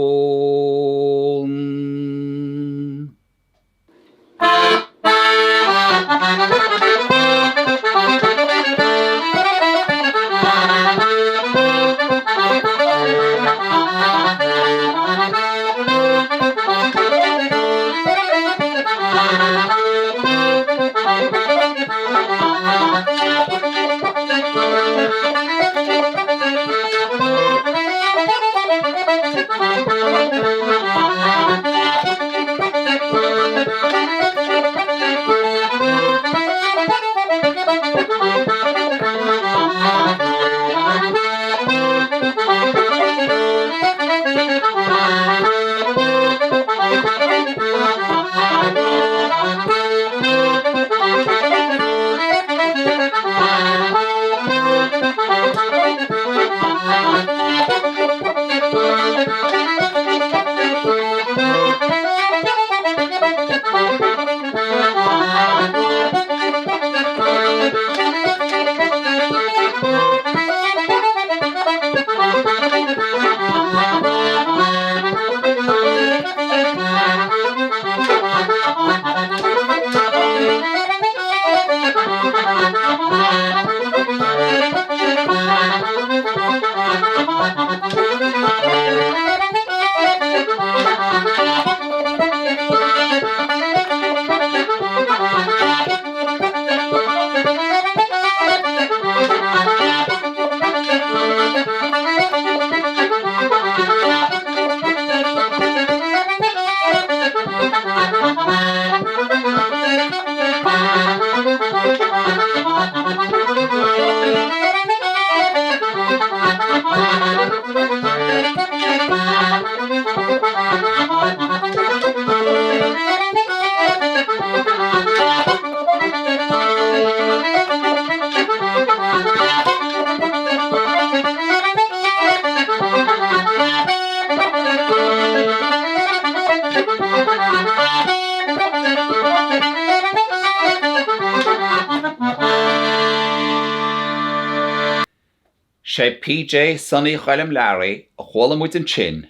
Sé PJ Sonaí Choilm Learaí a chuala muid ansin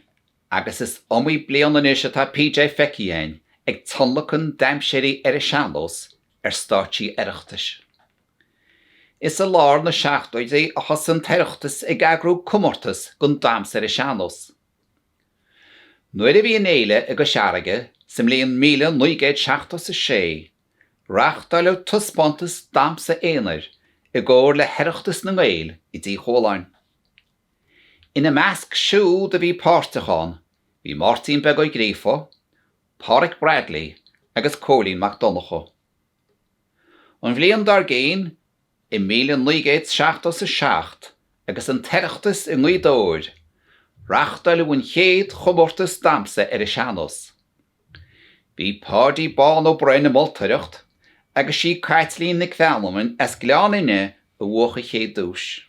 agus is iomaí bliain anois atá PJ feicthe againn ag tionlacan damhsóirí ar an sean-nós ar stáitsí Oireachtais. Is i lár na seachtóidí a thosaigh an tOireachtas ag eagrú comórtas don damhsa ar an sean-nós. Nuair a bhí an fhéile i gCois Fharraige sa mbliain 1976, reáchtáileadh taispeántas damhsa aonair i gcomhar le hOireachtas na nGael i dTí Chualáin. Ina measc siúd a bhí páirteach ann bhí Máirtín Beag Ó Gríofa, Páraic Bradley agus Cóilín Mac Donncha. An bhliain dár gcionn, i 1977, agus an tOireachtas i nGaoth Dobhair, reáchtáileadh an chéad chomórtas damhsa ar an sean-nós. Bhí Páidí Bán Ó Broin ag moltóireacht agus sí Caitlín Nic Mheanman as Gleann Fhinne a bhuach an chéad duais.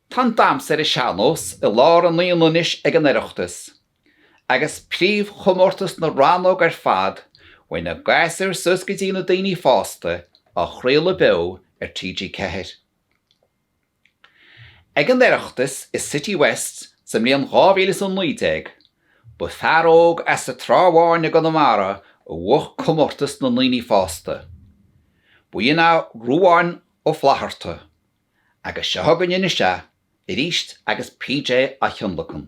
Tá an damhsa ar an sean-nós i lár an aonaigh anois ag an Oireachtas, agus príomhchomórtas na rannóg ar fad, ó na gasúir suas go dtí na daoine fásta, á chraoladh beo ar TG4. Ag an Oireachtas i City West sa mbliain 2019, ba fear óg as an Trá Bháin i gConamara a bhuach comórtas na ndaoine fásta. B'in é Ruadhán Ó Flatharta. Agus seo againn anois é, arís agus PJ á thionlacan.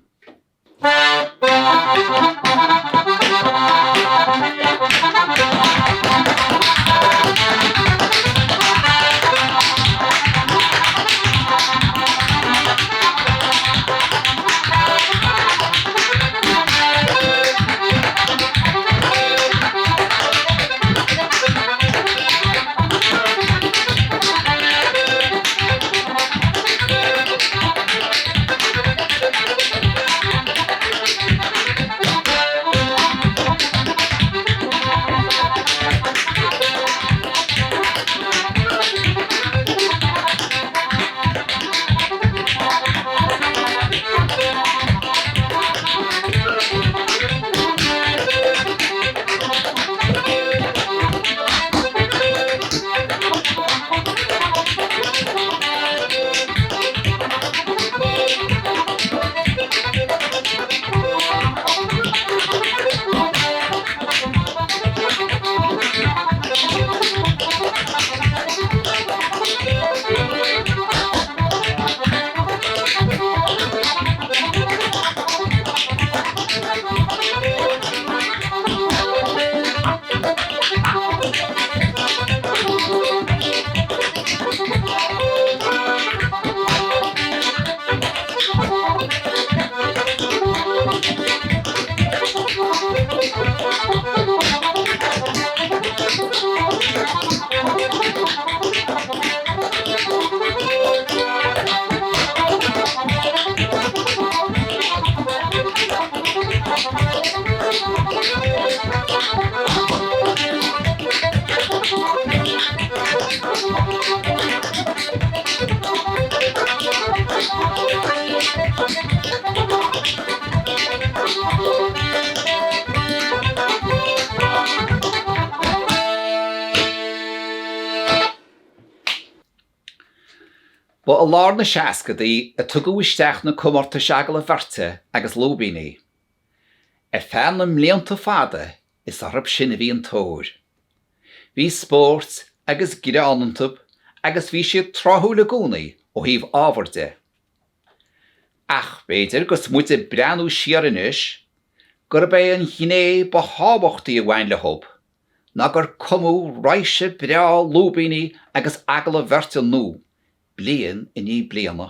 Ba i lár na seascadaí a tugadh isteach na comórtais agallamh bheirte agus lúibíní. Ar feadh na mblianta fada is orthu sin a bhí an tóir. Bhí spórt agus greann iontu agus bhí siad tráthúil i gcónaí ó thaobh ábhair de. Ach b'fhéidir 'gus muid ag breathnú siar anois, gurb é an ghné ba thábhachtaí a bhain leo ná gur cumadh raidhse breá lúibíní agus agallamh bheirte nua bliain i ndiaidh bliana.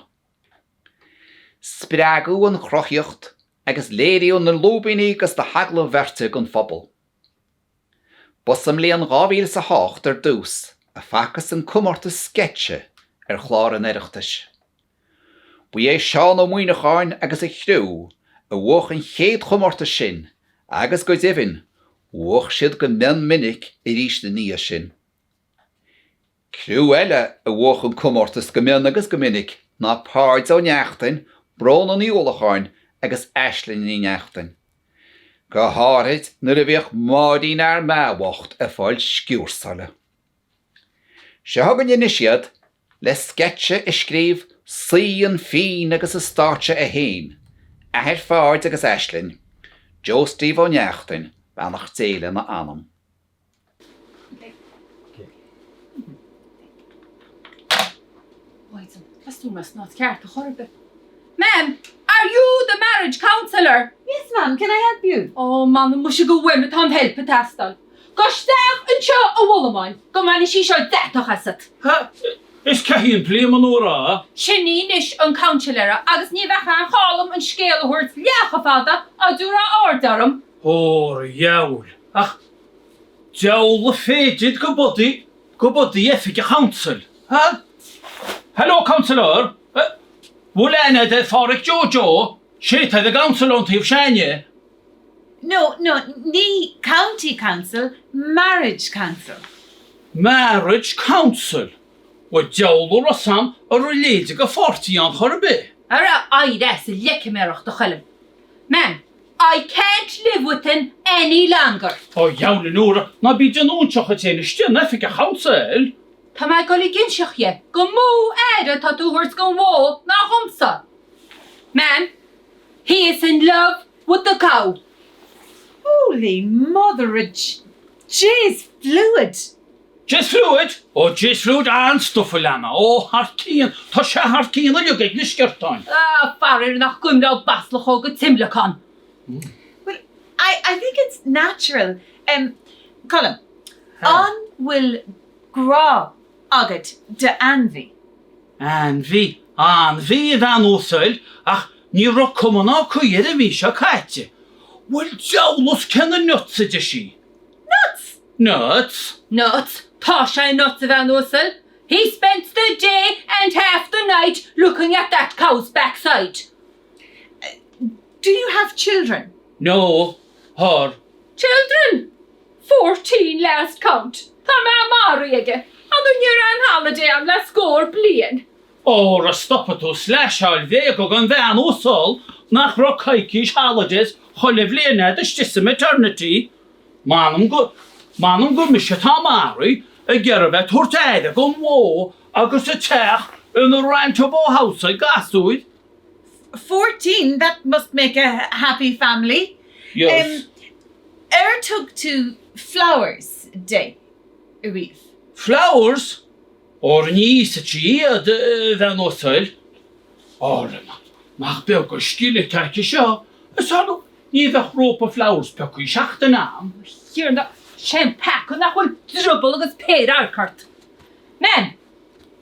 Spreagadh an chruthaíocht agus léiríodh na lúibíní 'gus na hagallaimh bheirte don phobal. Ba sa mbliain 2008 ar dtús a facthas an comórtas sceitse ar chlár an Oireachtais. Ba é Seán Ó Muíneacháin agus a chriú a bhuach an chéad chomórtas sin agus go deimhin, bhuach siad go mion minic arís ina dhiaidh sin. Criú eile a bhuach an comórtas go mion agus go minic ná Páid Ó Neachtain, Bróna Ní Uallacháin agus Aisling Ní Neachtain. Go háirid nuair a bhíodh Máirín Fhear Maí bhocht ag fáil sciúrsála. Seo chugainn anois iad le sceitse a scríobh saoi an phinn agus an stáitse é féin, athair Pháid agus Aisling, Joe Steve Ó Neachtain, beannacht Dé lena anam. Ma'am, are you the marriage counsellor? Yes ma'am, can I help you? Ó, m'anam muise gur uaim atá an help ag teastáil. Gabh isteach anseo a Bholmáin, go mbainfidh sí seo deatach asat. Ha, is ceithín plím an uair á. Sin í anois an counselor agus ní bheadh aon chall dom an scéal a thabhairt leath chomh fada á dtabharfá aird orm. Óra dheabhail, ach deabhal a féidir go bud í, go bud í oifig an chounsail, ha? Hello, counsellor, bhfuil aithne a'd ar Pháraic Joe Joe, sé atá ar an gcouncil ón taobh s'a'inne. No, no, ní county council, marriage council. Marriage council? Bhuel, deabhal a raibh 'fhios a'm a raibh leithéide de pháirtí ann chor ar bith. Ara éirigh as an leiciméireacht, a Choilm. Ma'am, I can't live with him any longer. Ó, dheabhail an uair, ná bí ag déanamh óinseach dhuit féin istigh in oifig an chounsail. Tá mé ag dul ag inseacht dhe gur mó aire atá tú a thabhairt don bhó ná dhomsa. Ma'am, he is in love with the cow. Holy mother o' Jizz fluid! Jizz fluid? Ó jizz fluid an-stufa leanna. Ó, thar cionn, tá sé thar cionn uilig ag na sciortáin. Ah, faraor nach cuimhin leo baslachóg go Timleacán. Well, I, I think it's natural. Em, Colm, an bhfuil grá agat d'ainmhí? Ainmhí? Ainmhí, a bhean uasail, ach ní raibh cuma ná caoi air an mhí seo caite. Bhuel, diabhlas cé na nuts, a deir sí. Nuts! Nuts? Nuts? Tá sé nuts, a bhean uasail. He spent the day and half the night looking at that cow's backside. Do you have children? No, her. Children? 14 last count. Tá mé maraithe aige. An ní raibh aon holiday a'm le scór bliain. Óra stopfaidh tú slasháil bhréagach a bhean uasal nach raibh coicís holidays chuile bhliain a'd istigh sa maternity. M'anam go, m'anam gur mise atá maraithe ag iarraidh bheith tabhairt aire gon bhó agus a teach ina rentable house ag gasúir. 14, that must make a happy family. Yes. Ar thug tú flowers di ariamh? Flowers? Óra ní íosfadh sí iad, a bhean uasail. Óra, nach beag an scil atá aici seo. Is annamh, ní bheadh rópa flowers piocthaí seachtain a'am. A Thiarna, sé an peaca nach bhfuil drioball agus péirearc ort. Ma'am,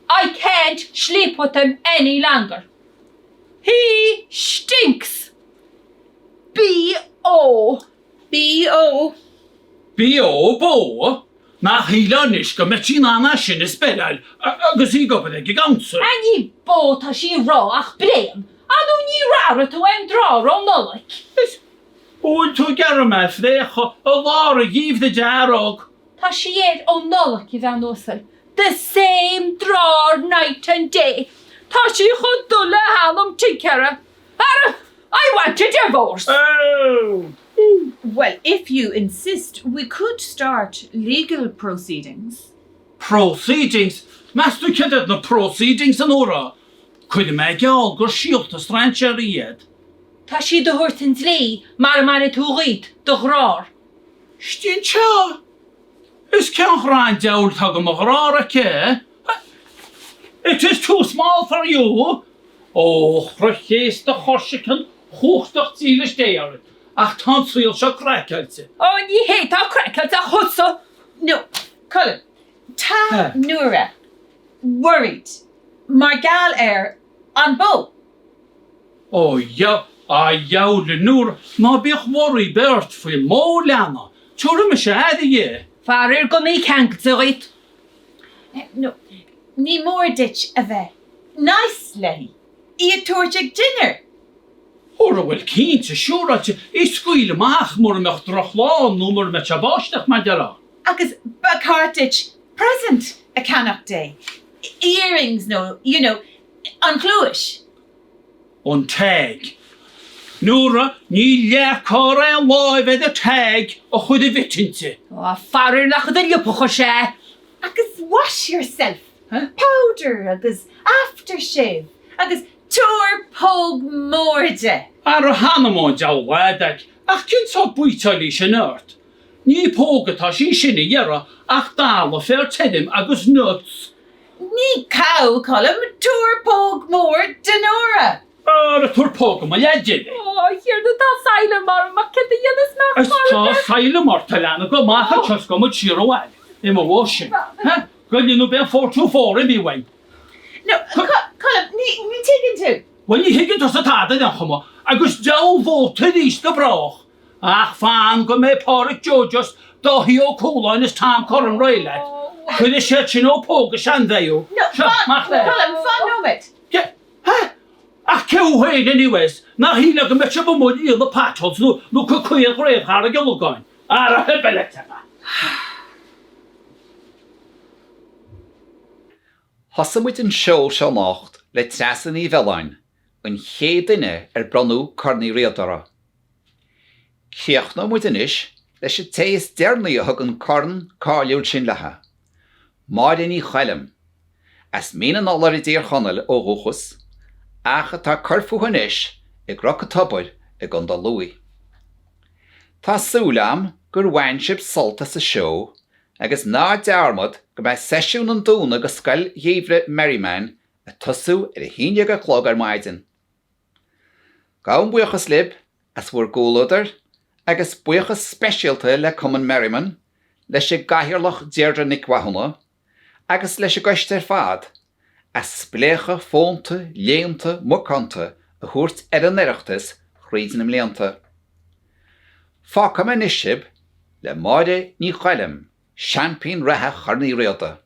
I can't sleep with him any longer. He stinks! B.O. BO. BO, bó? Nach shílfeá anois go mbeadh sí in ann é sin a spelláil agus í ag obair ag an gcouncil? Ah ní bó atá sí a rá ach bréan. Ar ndóigh níor athraigh tú aon drár ó Nollaig. Is bhfuil tú ag iarraidh mé a phréachadh i lár an gheimhridh d'fhearg? Tá sí air ó Nollaig, a bhean uasal. The same drár night and day. Tá sí chun dul le hanam tincéara. Ara, I want a divorce! Oh! Well, if you insist, we could start legal proceedings. Proceedings? Meas tú céard iad na proceedings, a Nóra? Cuirfidh mé geall gur síolta strainséara iad. Tá siad a thabhairt an dlí mara mbainfidh tú dhíot do dhrár. Istigh anseo! Is cén ghráin diabhail atá go mo dhrár aici? It is too small for you! Ó chrois chéasta Chorsican chumhachtach dílis Dé orainn, ach tá an saol seo craiceáilte. Ó, ní hé atá craiceáilte ach thusa! No, Colm, tá Nóra worried mar gheall ar an bó. Ó, a dheabhail, a Nóra, ná bíodh worry ar bith ort faoin mbó, a leana. Tabharfaidh mise aire dhi. Faraor gan í ceangailte dhuit. No, ní mór duit a bheith nice léi, í a tabhairt ag dinnéar. Ara bhuel cinnte, siúráilte, í scaoileadh amach mura mbeadh drochlá ann nó mura mbeadh sé ag báisteach, mar déarfá. Agus ba cheart duit present a cheannach di, earrings nó, you know, an chluais. An tag. Nóra, ní leagfar aon láimh ar an tag a chuir a bhit inti. Á, faraor nach i do liopa a chuir sé é. Agus wash yourself, powder agus aftershave agus tabhair póg mór di. Ara th'anam ón diabhal a Dhaid, ach cén sórt baoiteáil í sin ort? Ní póg atá sí sin a iarraidh ach dalladh féar tirim agus nuts. Ní cow, Colm, tabhair póg mór do Nóra! Ara tabhair póg do mo leaid di. Ó, a Thiarna, tá asylum orm, ach céard a dhéanfas mé Is tá asylum ort, a leana, gabh amach anseo is gabhfaidh muid siar abhaile, i mo mhodh sin. Goile nó beidh an 424 imithe uainn. No, Colm, ní, ní tuigeann tú. Bhuel, ní thuigeann tusa tada ar aon chuma, agus diabhal vóta arís go brách. Ach fan go mbeidh Pádraic Joe Just, Dáithí Ó Cualáin is Tom Curran réidh leat. Cuirfidh siad sin ó póg a seanbheidh. No, Seo, fan, amach leat. Colm, fan nóiméad. Cé, hé? Ach cé thú féin anyways? Nach shílfeá go mbeadh sibh amuigh ag díol na potholes nó nó caor Chraobh Charraig Ullagáin? Ara, huibe leat a bheith. Thosaigh muid an seó seo anocht le Treasa Ní Mhiolláin, an chéad duine ar bronnadh Corn Uí Riada uirthi. Críochnóidh muid anois leis an té is deireanaí a thug an corn cáiliúil sin léi, Máire Ní Choilm, as Mín an Fholair i dTír Chonaill ó dhúchas, ach atá ag cur fúithi anois i gCnoc an Tobair i gContae Lú. Tá súil a'm gur bhain sibh sult as an seó agus ná dearmad go mbeidh seisiún an Domhnaigh i Scoil Gheimhridh Merriman ag tosú ar a haon déag a chlog ar maidin. Gabhaim buíochas libh as bhur gcomhluadar agus buíochas speisialta le Cumann Merriman, leis an gCathaoirleach Deirdre Nic Mhathúna agus leis an gcoiste ar fad as spléachadh fónta, léannta, macánta a thabhairt ar an Oireachtas thríd na mblianta. Fágfaidh mé anois sibh le Máire Ní Choilm, seaimpín reatha Chorn Uí Riada.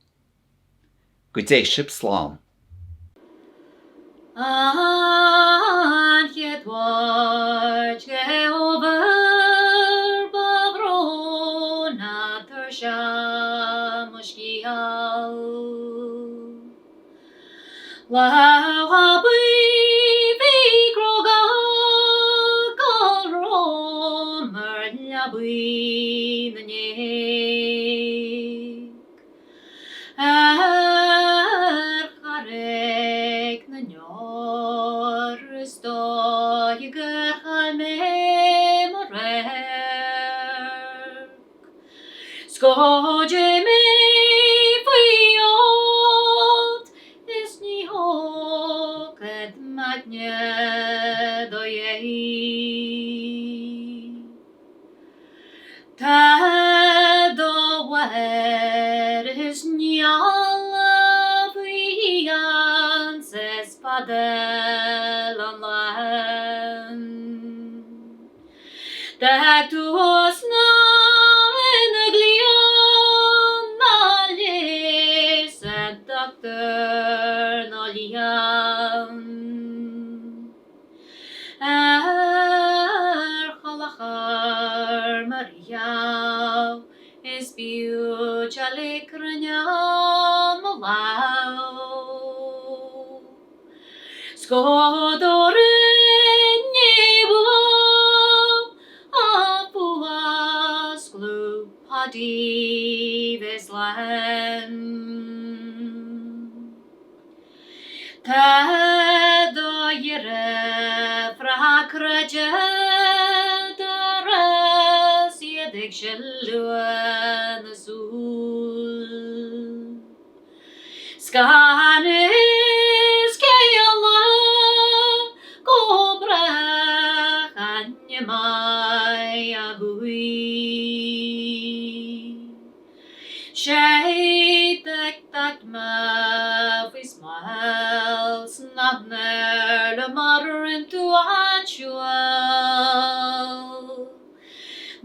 Go dté sibh slán. An chéad Mháirt de Fhómhar ba bhrónach tuirseach mo sciath. Lá buí bhí cróga go rabhamar leabaidh na ndéag. Ar Charraig na nDeor is dóigh gur chaill mé mo radharc. 'S go dté mé faoi fholt is ní thógfad m'aigne do dhéidh. Tá do mháthair is Neala faoi anns is fada lon lán. D'fhág tú os. sneamh is b'fhiú teallaigh cruinne mo lámh. 'S go dtabharfainn ní uaim a fuascladh Paidí bheith slán. Tá do dheirfiúracha cráite doras iad ag sileadh na súl. 'S gan fhios cé eile go brách ainm a ghuí. Sé d'aicme faoi smál 's nach ndearna mar a rinne tú an siúl.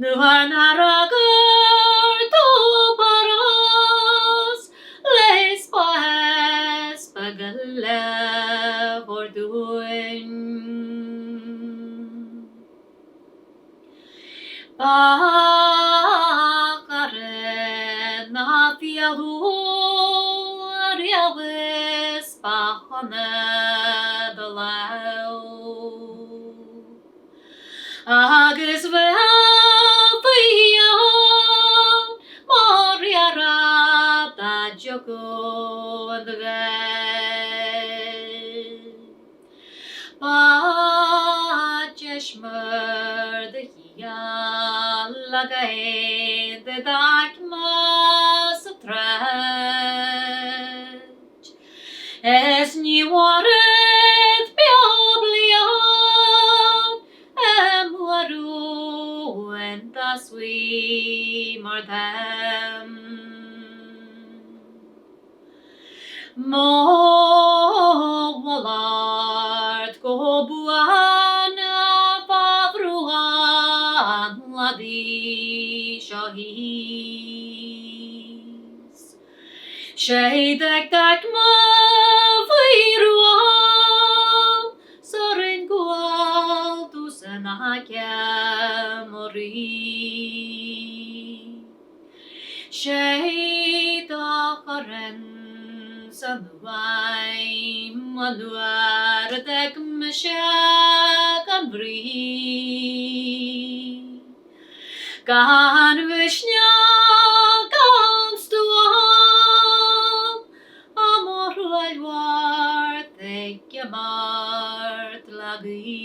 Nuair nár fhreagair tú Páras le spás beag a leabhar dúinn. Ba chara ná fial thú ariamh is ba shona do lámh agus bheadh fial mar fheara dá dtiocfadh an ghael. Ba deis mór do sheal againn de d'aicme sa tsráid Is ní mhairfead beo bliain i mbarúin dá suí mar táim. Mo mhalairt go buan fá bhrú an chladaigh seo thíos. Sé d'aicme faoi ruaim sa Rinn go bhfuil tú san aice mo rí. Sé do chuireann san uaim an uair a d'fhág mise gan bhrí. Gan mhisneach gan stuaim á mo thruaillbheart ag imeacht le gaoith.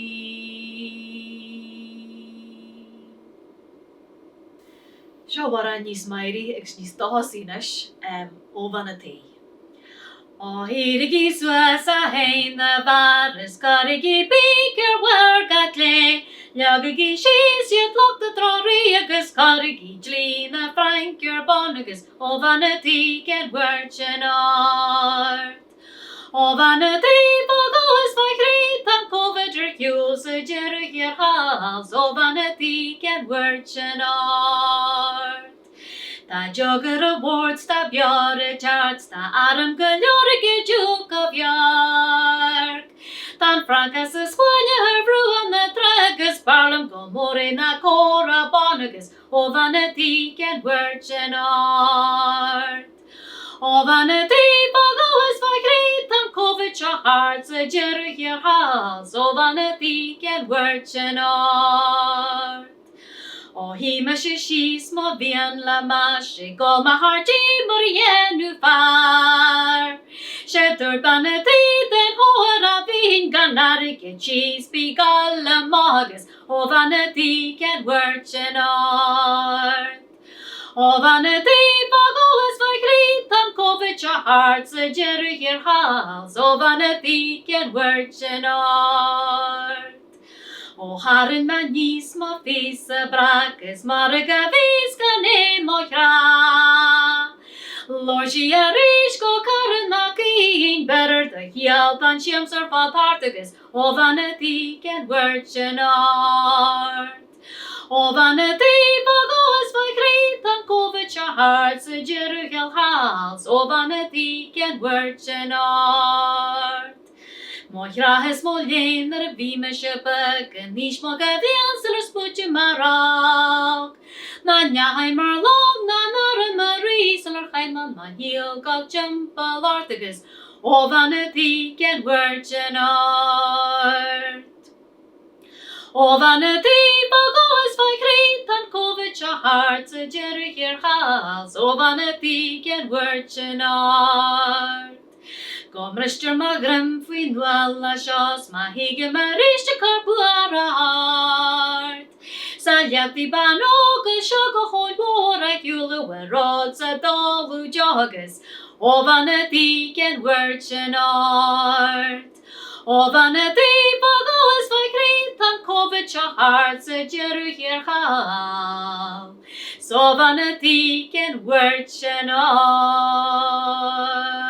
Seo amhrán níos meidhrí agus níos dóchasaí anois, ó Bhean a' Tí. Ó éirigí suas a Fhéinn na bhfear is cuirigí píc ar bhur gcait léith, leagaigí síos iad lucht a dtreoraí agus cuirigí dlí na Fraince ar bun agus ó Bhean a' Tí cén bhuairt sin ort? Ó bhean a' tí, fá dhó is fá thrí, tá an Covid ar shiúl sa deireadh thiar thall 's ó bhean a' tí cén bhuairt sin ort? Tá deoch ar an bhord 's tá beoir ag teacht 's tá arm go leor ag an Duke of York. Tá an Fhrainc is an Spáinn ar bhruach na trá agus b'fhearr liom go mór é ná comhrá bán agus ó bhean a' tí cén bhuairt sin ort? Ó bhean a' tí, fá dhó is fá thrí, tá an Covid seo thart sa deireadh thiar thall 's ó bhean a' tí cén bhuairt sin ort? Ó shuigh mise síos mo mhian le mais ag ól mo cheartí mar a dhéanadh fear. 'Sé dúirt bean a' tí den chóir a bhínn gan airgead síos bí gal amach agus ó bhean a' tí cén bhuairt sin ort? Ó bhean a' tí, fá dhó is fá thrí, tá an Covid seo thart sa deireadh thiar thall 's ó bhean a' tí cén bhuairt sin ort? Ó tharraing mé aníos mo phíosa breac is mairg a bhíos gan é mo thráth. Labhair sí arís go Carn a' Caoin, beir ar do sheal tá an siamsa ar fad thart agus ó bhean a' tí cén bhuairt sin ort? Ó bhean a' tí, fá dhó is fá thrí, tá an Covid seo thart sa deireadh thiar thall 's ó bhean a' tí cén bhuairt sin ort? Mo chreach is mo léan nuair a bhí mise beag in aois mo dhá bhliain sular spúiteadh mo roc. Nach ndeachaigh mar long ná an arm a rí sular chaith mé mo shaol gabháil timpeall ort agus ó bhean a' tí cén bhuairt sin ort? Ó bhean a' tí fá dhó is fá thrí tá an Covid seo thart sa deireadh thiar thall 's ó bhean a' tí cén bhuairt sin ort? Go mbristear mo dhroim faoin ualach seo 's má thígim arís ag cur buartha ort. 'S a leagtaí bean óg as seo go hAbhainn Mhór a shiúladh ar rod 's a d'óladh deoch agus ó bhean a' tí cén bhuairt sin ort? Ó bhean a' tí fá dhó is fá thrí tá an Covid seo thart sa deireadh thiar thall 's ó bhean a' tí cén bhuairt sin ort?